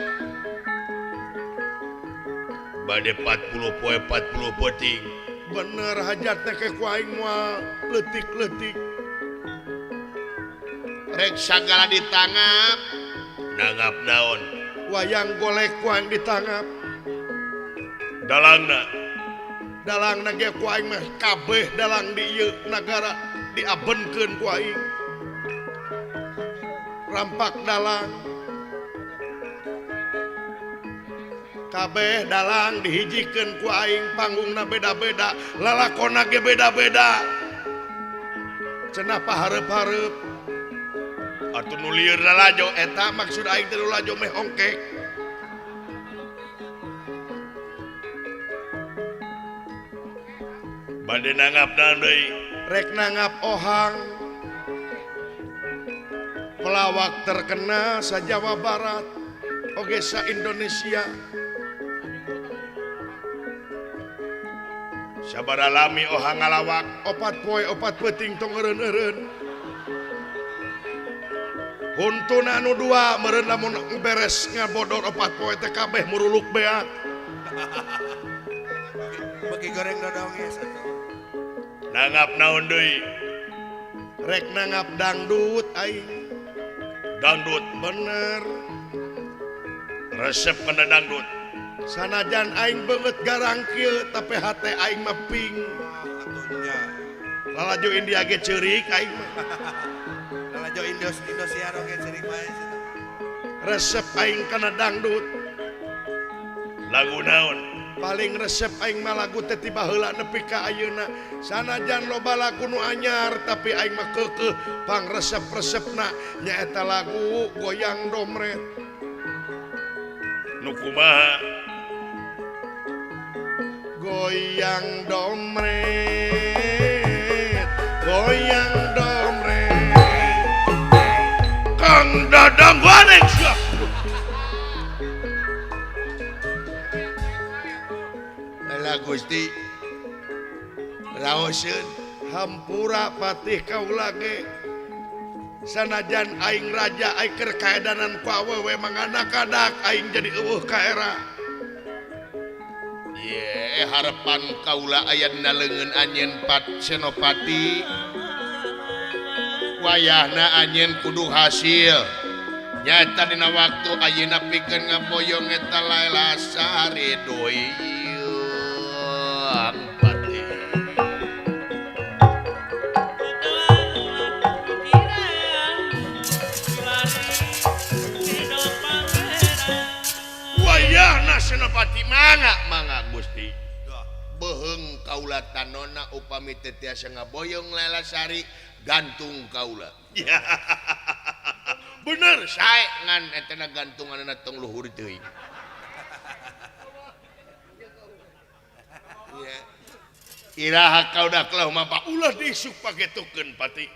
Bade 40 poe 40 peuting. Bener hajatna ke ku aing moal leutik-leutik. Rek sagala ditangap nanggap naon? Wayang golek ku aing ditangap. Dalangna dalang ge ku aing mah kabeh dalang di ieu nagara diabenkeun ku aing. Rampak dalang kabeh dalang dihijikeun ku aing, panggungna beda-beda, lalakonna ge beda-beda. Cenah pahareup-hareup atuh nu lieur lalajo eta maksud aing teh lalajo meh ongkek. Bade nanggap naon deui? Rek nanggap ohang pelawak terkenal sa Jawa Barat oge sa Indonesia. Sabaraha lami ohang ngalawak? 4 poe 4 peuting tong eureun-eureun. Huntuna anu 2 meureun lamun beres ngabodor 4 poe teh kabeh muruluk beak. Beki goreng dodong ge satu. Nanggap naon deui? Rek nanggap dangdut aing. Dangdut bener. Resep kana dangdut. Sanajan aing beungeut garang kieu tapi hate aing mah ping. Atunya. Lalajo India ge ceurik aing mah. Lalajo Indosiar oge ceurik bae. Resep aing kana dangdut. Lagu naon? Paling resep aing mah lagu teh ti baheula nepi ka ayeuna. Sanajan loba lagu nu anyar tapi aing mah keukeuh pangresep-resepna nyaeta lagu Goyang Domret. Nu kumaha? Goyang domret, goyang domret. Kang Dadang Waneng sia. Lah Gusti raoseun hampura patih kaula ge. Sanajan aing raja aing keur kaedanan ku awewe mangana-kadak aing jadi eueuh ka era. Ye harapan kaula aya dina leungeun anjeun Pat Senopati. Wayahna anjeun kudu hasil. Nyaeta dina waktu ayeuna pikeun ngaboyong eta Laila Sari doyang pati. Wayahna Senopati mangga mangga Gusti. Beuheung kaula tanona upami teu tiasa ngaboyong Laila Sari gantung kaula. Bener sae ngan eta na gantunganna tong luhur teuing. Ya. Iraha kaudah kelah mapa ulah diisuk pagetukeun pati.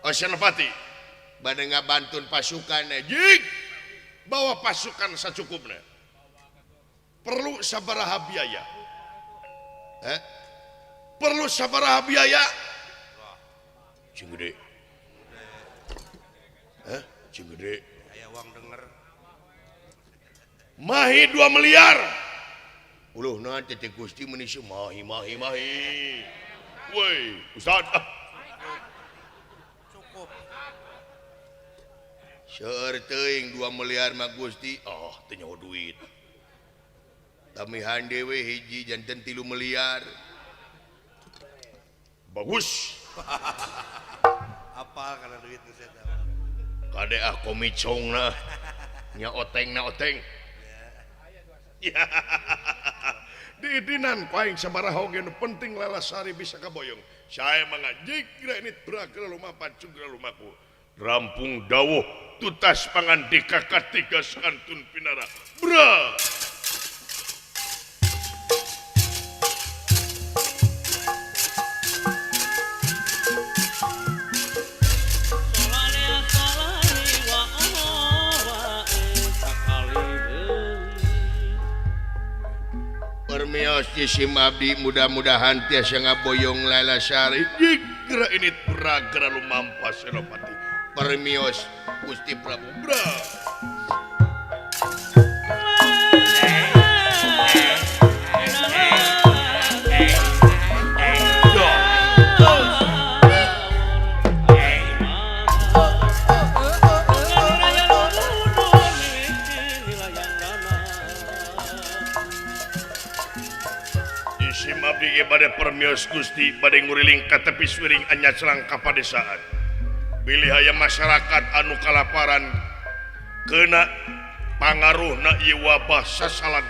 Oh Senopati bade ngabantun pasukan jig bawa pasukan sacukupna. Perlu sabaraha biaya? Eh? Perlu sabaraha biaya? Cing gede. Hah? Cing gede. Aya uang denger. Mahi 2 miliar. Uluh naon teh Gusti meuni mahi mahi mahi. Woi, Ustaz. Cukup. Seueur teuing 2 miliar mah Gusti. Oh, teu nyaho duit. Tamihan dewe hiji janten 3 miliar. Bagus. Apal kana duit nu saya tahu. Kade ah komicongna. Nya oteng na oteng. Diidinan ku aing sabaraha oge nu penting Lalasari bisa kaboyong. Saya mangajigra ini bragra lumapat jugra lumaku. Rampung dawuh tutas pangandika katiga sakantun pinara. Bra. Permios jisim abdi mudah-mudahan tiasa ngaboyong Lalasari. Jigra ini bragra lumampas Senopati. Permios Gusti Prabu. Bra. Abdi bade permios Gusti bade nguriling ka tepi suring anyaclang ka padesaan. Bilih aya masyarakat anu kalaparan kena pangaruhna ieu wabah sasalad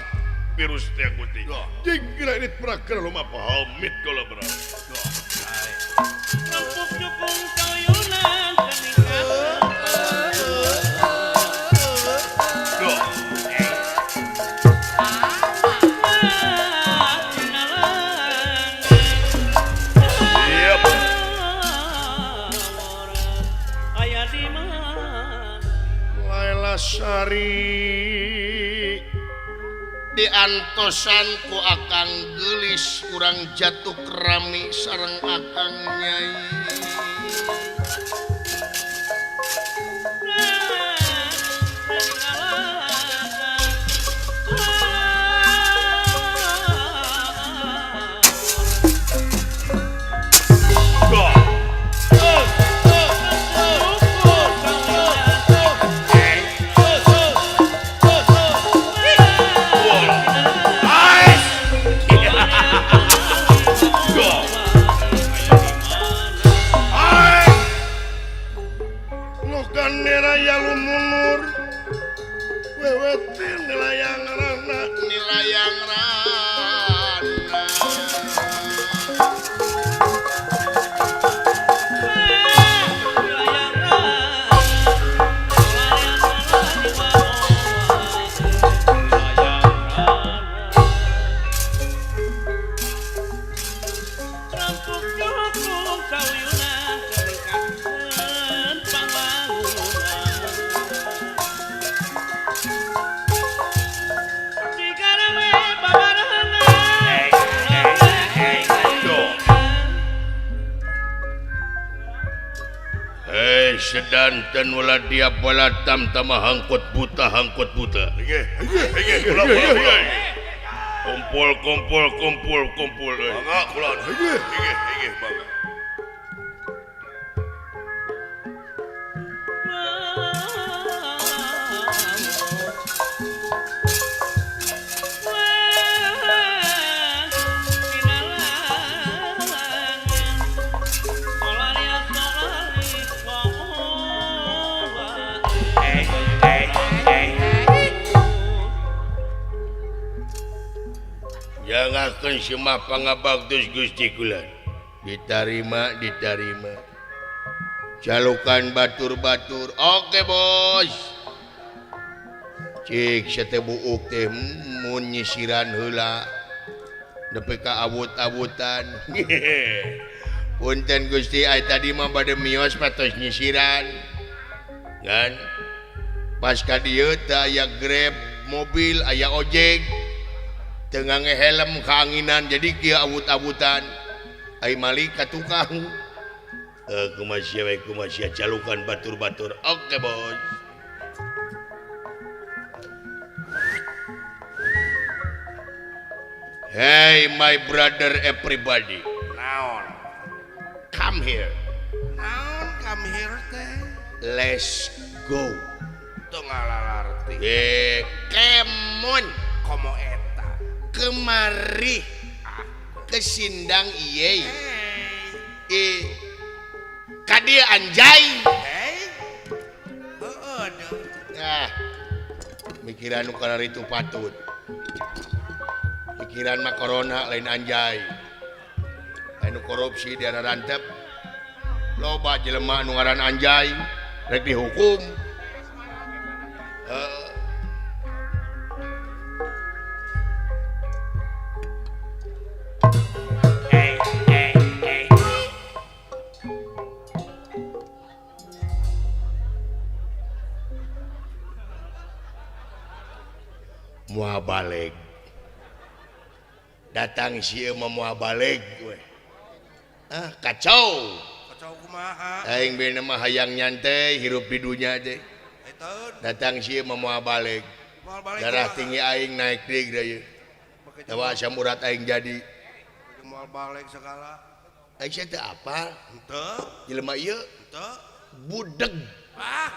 virus teh Gusti. Jigra ini praker lumapa hamit kula bra. Sari diantosan ku akang geulis urang jatuh kerami sareng akang nyai. Sedanten ulah dia bola tam tama hangkut buta hangkut buta. Kumpul kumpul kumpul kumpul. Mangga kula. Nggih nggih mangga. Jangakeun semah pangabaktos Gusti kula. Ditarima ditarima. Jalukan batur-batur. Oke bos. Cik sete buuk teh mun nyisiran heula. Nepi ka awut-awutan. Punten Gusti ai tadi mah bade mios patos nyisiran. Ngan pas ka dieu teh aya Grab mobil aya ojek. Tengah ngehelm keanginan jadi kia awut-awutan ai malik ka tukang kumaha we kumaha jalukan batur-batur. Oke bos. Hey my brother everybody. Naon? Come here. Naon come here teh? Let's go. Teu ngalalarti. Kemon komo eta. Kemari ke sindang iye kadia anjay. Nah mikiran nu kana itu patut. Pikiran mah corona lain anjay. Anu korupsi di rantep. Loba jelema nu ngaran anjay rek dihukum. Moal balik. Datang si ieu mah moal balik we. Ah, kacau. Kacau kumaha? Aing beuna mah hayang nyantai hirup di dunya teh. Datang si ieu mah moal balik. Darah tinggi aing naik deui ieu. Tawa asam urat aing jadi. Moal balik segala. Aing sia teu apal. Henteu. Jelema ieu henteu. Budeg. Ah,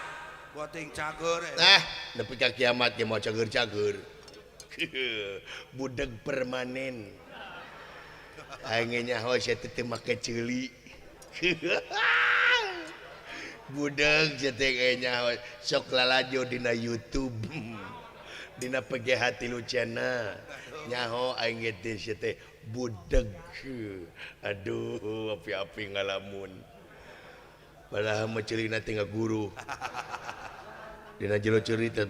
buat ting cager. Nah, nepi ka kiamat ge moal cager-cager. Budeg permanen. Aing nyaho sia teh teu make ceuli. Budeg sia teh nyaho sok lalajo dina YouTube. Dina PGH 3 channel. Nyaho aing teh sia teh budeg. Aduh, api-api ngalamun. Padahal mah ceulina teh ngaguru. Dina jero cerita.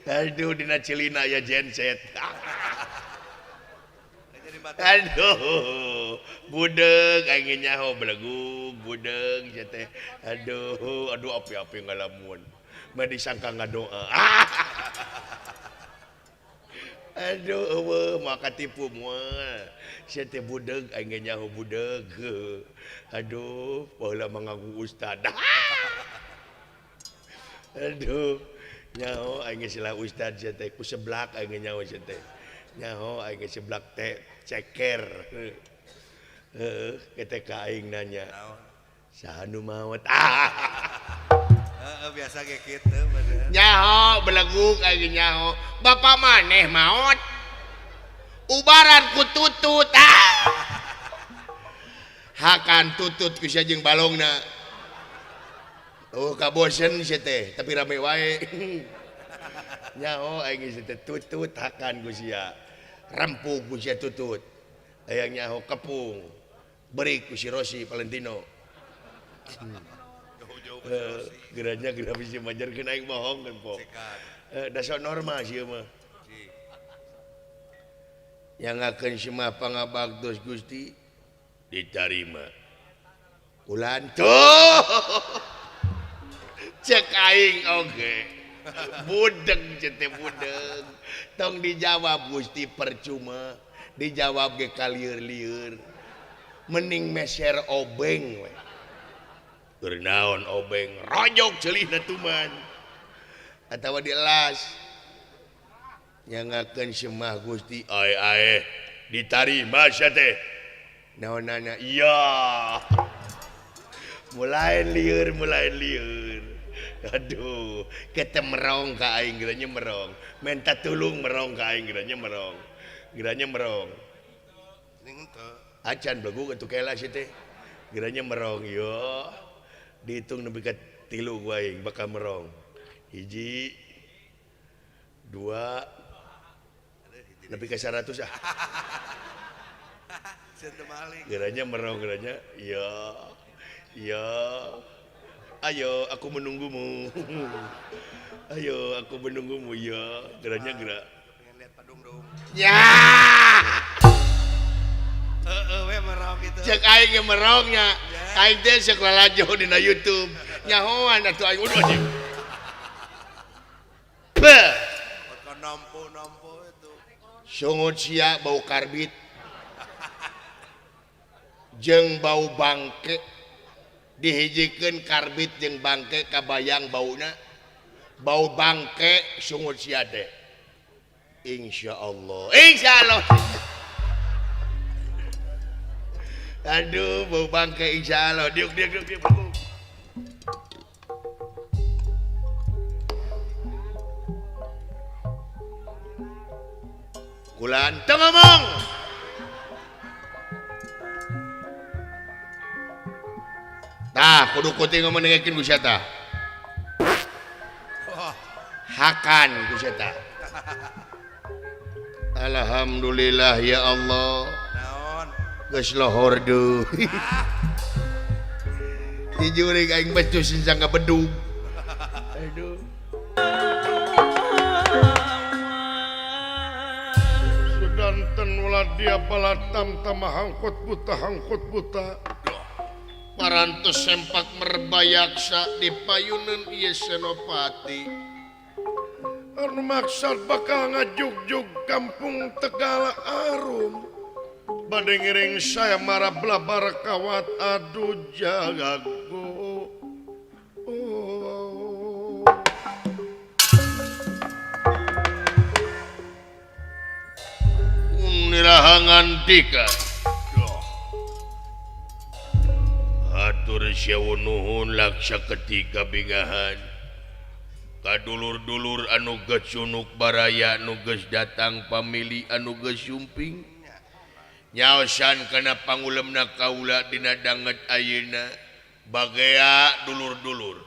Aduh, dina celina ya genset. Aduh, budeg aing nyaho belegug, budeg sia teh. Aduh, aduh api-api ngalamun. Mah disangka ngadoa. Aduh, eueuh maka tipu moal. Sia teh budeg aing nyaho budeg. Aduh, baheula mah ngaku ustad. Aduh, nyaho aing geus lah ustad sia teh ku seblak aing nyaho sia teh. Nyaho aing geus seblak teh ceker. Heeh, ketika aing nanya. Saha nu maot? Ah. Heeh, biasa ge kitu bener. Nyaho belegug aing nyaho. Bapak maneh maot. Ubaran ku tutut. Ah. Hakan tutut ku sia jeung balongna. Oh, kabosen sia teh, tapi rame wae. Nyaho aing geus teh tutut hakan ku sia. Rempug ku sia tutut. Hayang nyaho kepung. Beri ku si Rossi Valentino. Geranya geura bisa majarkeun aing bohong kan po. Dasar normal sih mah. Yang akan semah pangabaktos Gusti diterima. Kulanto. Cek aing oge. Budeg cete budeg. Tong dijawab Gusti percuma, dijawab ge kalieur-lieur. Mending meser obeng we. Keur naon obeng rojok ceulihna tuman. Atawa dielas. Nyangakeun semah Gusti ae ae ditarima sia teh. Naonana iya. Mulai lieur, mulai lieur. Aduh, kete merong ka aing geranya merong. Minta tulung merong ka aing geranya merong. Geranya merong. Acan begu atuh kela sia teh. Geranya merong yo. Dihitung nepi ka 3 ku aing bakal merong. 1 2 nepi ka 100 ah. Geranya merong geranya yo. Yo. Ayo aku menunggumu. Ayo aku menunggumu ya. Geranya gerak. Pengen lihat padung-dung. Ya. Heeh we merong gitu. Cek aing ge merongnya. Aing teh sok lalajo dina YouTube. Nyahoan atuh aing udah anjing. Beuh. Nampo-nampo itu. Sungut sia bau karbit. Jeung bau bangke. Dihijikeun karbit jeung bangke kabayang bauna. Bau bangke sungut sia teh. Insyaallah. Insyaallah. Aduh, bau bangke insyaallah. Diuk diuk diuk diuk. Kulan teu ngomong. Tah, kudu kuting ngomong dengekeun ku sia tah. Hakan ku eta. Alhamdulillah ya Allah. Naon? Geus lohor deui. Dijurig aing becus sangka bedug. Aduh. Sudanten uladia balatam tamah hangkut buta Parantos sempak merbayaksa di payunan ieu Senopati. Anu maksad bakal ngajugjug kampung Tegala Arum. Bade ngiring saya marabla barakawat aduh jagago. Oh. Nirahangan tika. Atur sewu nuhun laksa ketika bingahan. Kadulur-dulur anu geus cunuk baraya anu geus datang pamili anu geus sumping. Nyaosan kana pangulemna kaula dina danget ayeuna bagea dulur-dulur.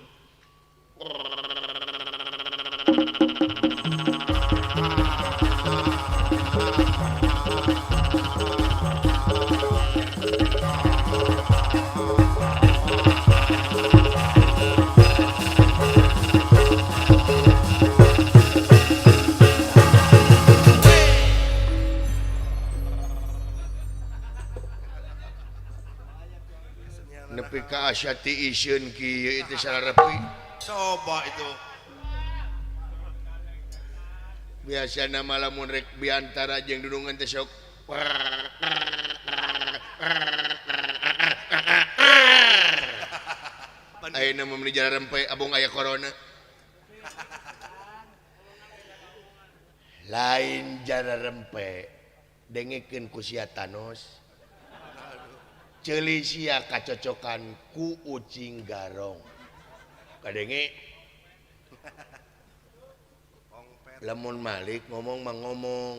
Nepi ka asyati iseun kieu itu sararepi. Coba itu. Biasana mah lamun rek biantara jeung dunungan teh sok ayeuna mah meuni jararempe abong aya corona. Lain jararempe dengekeun ku sia Thanos. Ceuli sia kacocokan ku ucing garong. Kadenge lamun Malik ngomong mah ngomong.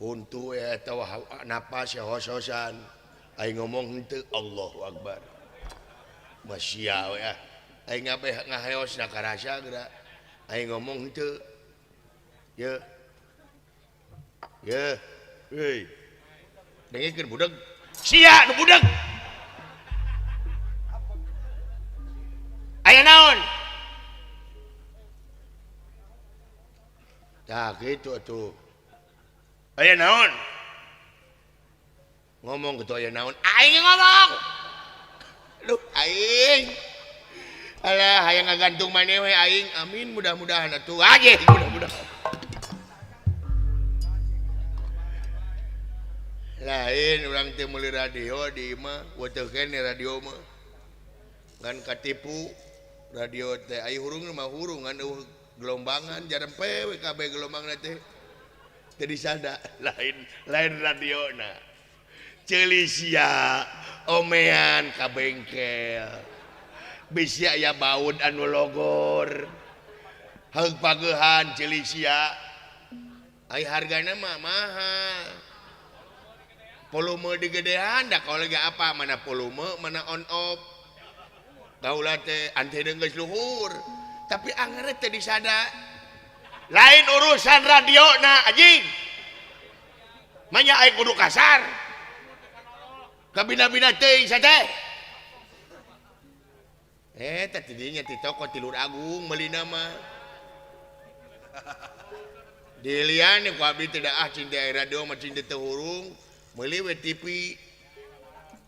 Huntu eta napas ya hos-hosan. Aing ngomong henteu Allahu Akbar. Masya we ah. Aing ngabe ngaheos na karasa geura. Aing ngomong henteu. Ye. Ye. Heuy. Dengekeun budeg. Sia nu budeg. Aya naon? Tah kitu atuh. Aya naon? Ngomong kitu aya naon? Aing ngomong. Duh aing. Alah hayang ngagantung maneh we aing. Amin mudah-mudahan atuh. Aje mudah-mudahan. Lain urang teh meuli radio di imah, weteu keneh radio mah. Ngan katipu radio teh ai hurung mah hurung ngan eueuh gelombangan jarempe we kabeh gelombangna teh. Teu disada lain lain radiona. Ceuli sia omean ka bengkel. Bisi aya baud anu logor. Haug pageuhan ceuli sia. Ai hargana mah mahal. Volume digedean dah kalau lagi apa mana volume mana on off kaula teh antena geus luhur tapi anger teh disada lain urusan radio na anjing manya aing kudu kasar kabina-bina teuing teh teh tidinya ti toko Tilur Agung meulina mah dilian ku abdi teh ah cinta radio mah cinta teu hurung meuli we TV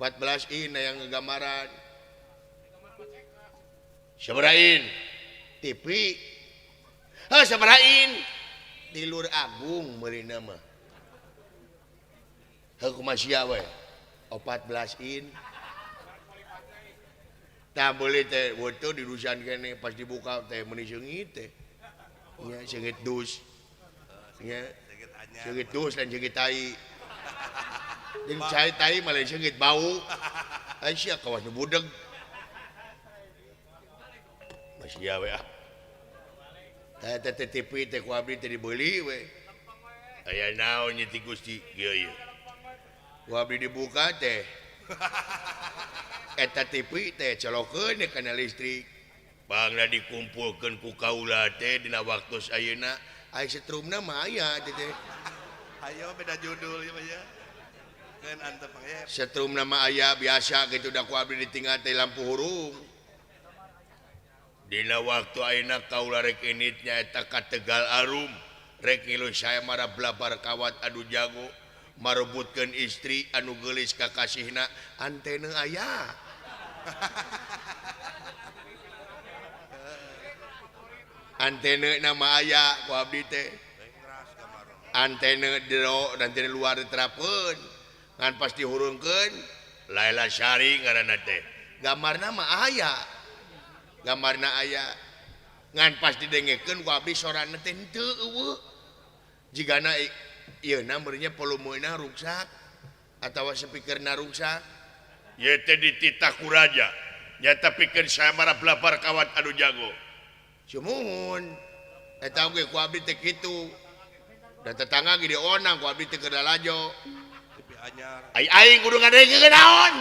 14 in yang nggambaran sabaraha in TV heuh sabaraha in Tilur Agung meulina mah heuh kumaha sia we 14 in tah meuli teh weuteung dirusan keneh pas dibuka teh meuni seungit teh nya seungit dus nya seungit dus lain seungit tai jeung cai tai mah lain seungit bau. Ai sia kawas nu budeg. Masih we ah. Tah eta teh TV teh ku abdi teh dibeuli we. Aya naon nya ti Gusti kieu ieu. Ku abdi dibuka teh. Eta TV teh colokeun kana listrik. Bangna dikumpulkeun ku kaula teh dina waktu ayeuna ai setrumna mah aya teh. Ayo beda judul ieu mah ya. Keun antep ya. Setrumna mah aya biasa kitu da ku abdi ditinggal teh lampu hurung. Dina waktu ayeuna kaula rek init nyaeta ka Tegal Arum rek ngilu saya mara blabar kawat adu jago marebutkeun istri anu geulis kakasihna antena aya. Antena nama aya ku abdi teh. Antena jero dan antena luar diterapkeun ngan pas dihurungkeun Laila Sari ngaranna teh. Gambarna mah aya. Gambarna aya ngan pas didengekeun ku abdi sorana teh henteu eueuh. Jigana ieu na meureunnya volumena ruksak atawa speakerna ruksak. Ieu teh dititah ku raja nyata pikeun saya mara blabar kawat anu jago. Sumuhun eta oge ku abdi teh kitu. Da tetangga ge dionang ku abdi teh keur lalajo. TV anyar. Ai aing kudu ngadengekeun naon?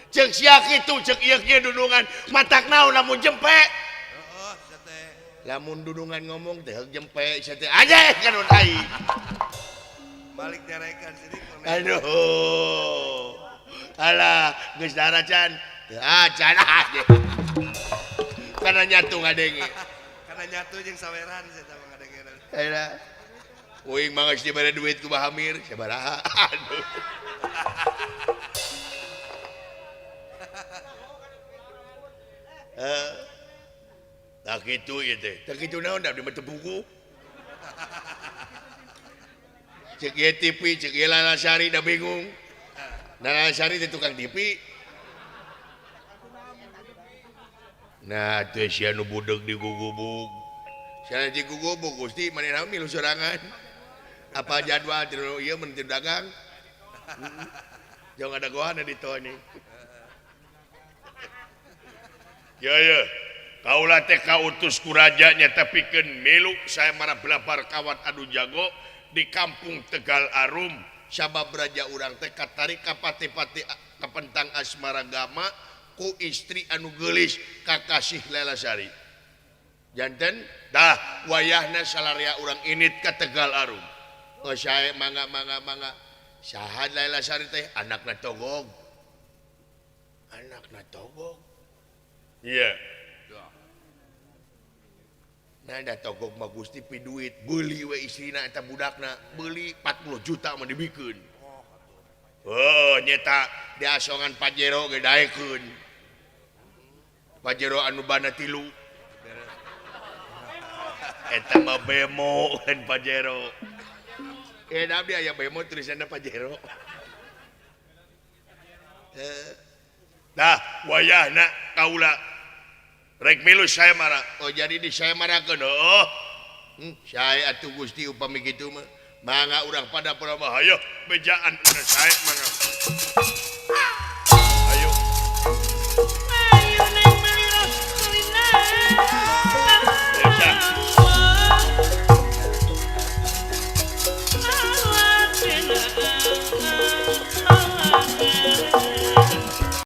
Cek sia kitu cek ieu kieu dudungan matak naon lamun jempe. Heeh, sia teh. Lamun dudungan ngomong teh heug jempe sia teh aja kan aing. Balik nyarekan sini. Aduh. Alah, geus darah can. Teu acan aja. Karena nyatu ngadenge. Karena nyatu jeung saweran sia teh ngadenge. Alah. Uing mah geus dibere duit ku Bahamir sabaraha. Aduh. Tak kitu ieu teh. Tak kitu naon da abdi mah teu buku. Cek ieu TV, cek ieu Lala Sari da bingung. Lala Sari teh tukang TV. Nah, teh sia nu budeg digugubug. Sia digugubug Gusti manehna milu sorangan. Apa jadwal teu ieu mun teu dagang. Jong ada gohana di toni. Ya ya, kaula teh kautus ku raja nyata pikeun milu saya mara blabar kawat adu jago di kampung Tegal Arum. Sabab raja urang teh katarik ka pati-pati kapentang asmara gama ku istri anu geulis kakasih Laila Sari. Janten dah wayahna salaria urang init ka Tegal Arum. Oh sae mangga mangga mangga. Saha Laila Sari teh anakna Togog. Anakna Togog. Iya. Nah, da Togog mah Gusti pi duit, beuli we istrina eta budakna, beuli 40 juta mah dibikeun. Oh, nyeta diasongan Pajero ge daekeun. Pajero anu bana tilu. Eta mah bemo lain Pajero. Da abdi aya bemo tulisanna Pajero. Dah wayahna kaula rek milu saya mara. Oh jadi di saya marakeun. Oh. Saya atuh Gusti upami kitu mah. Mangga urang pada hayo bejaan urang sae mangga.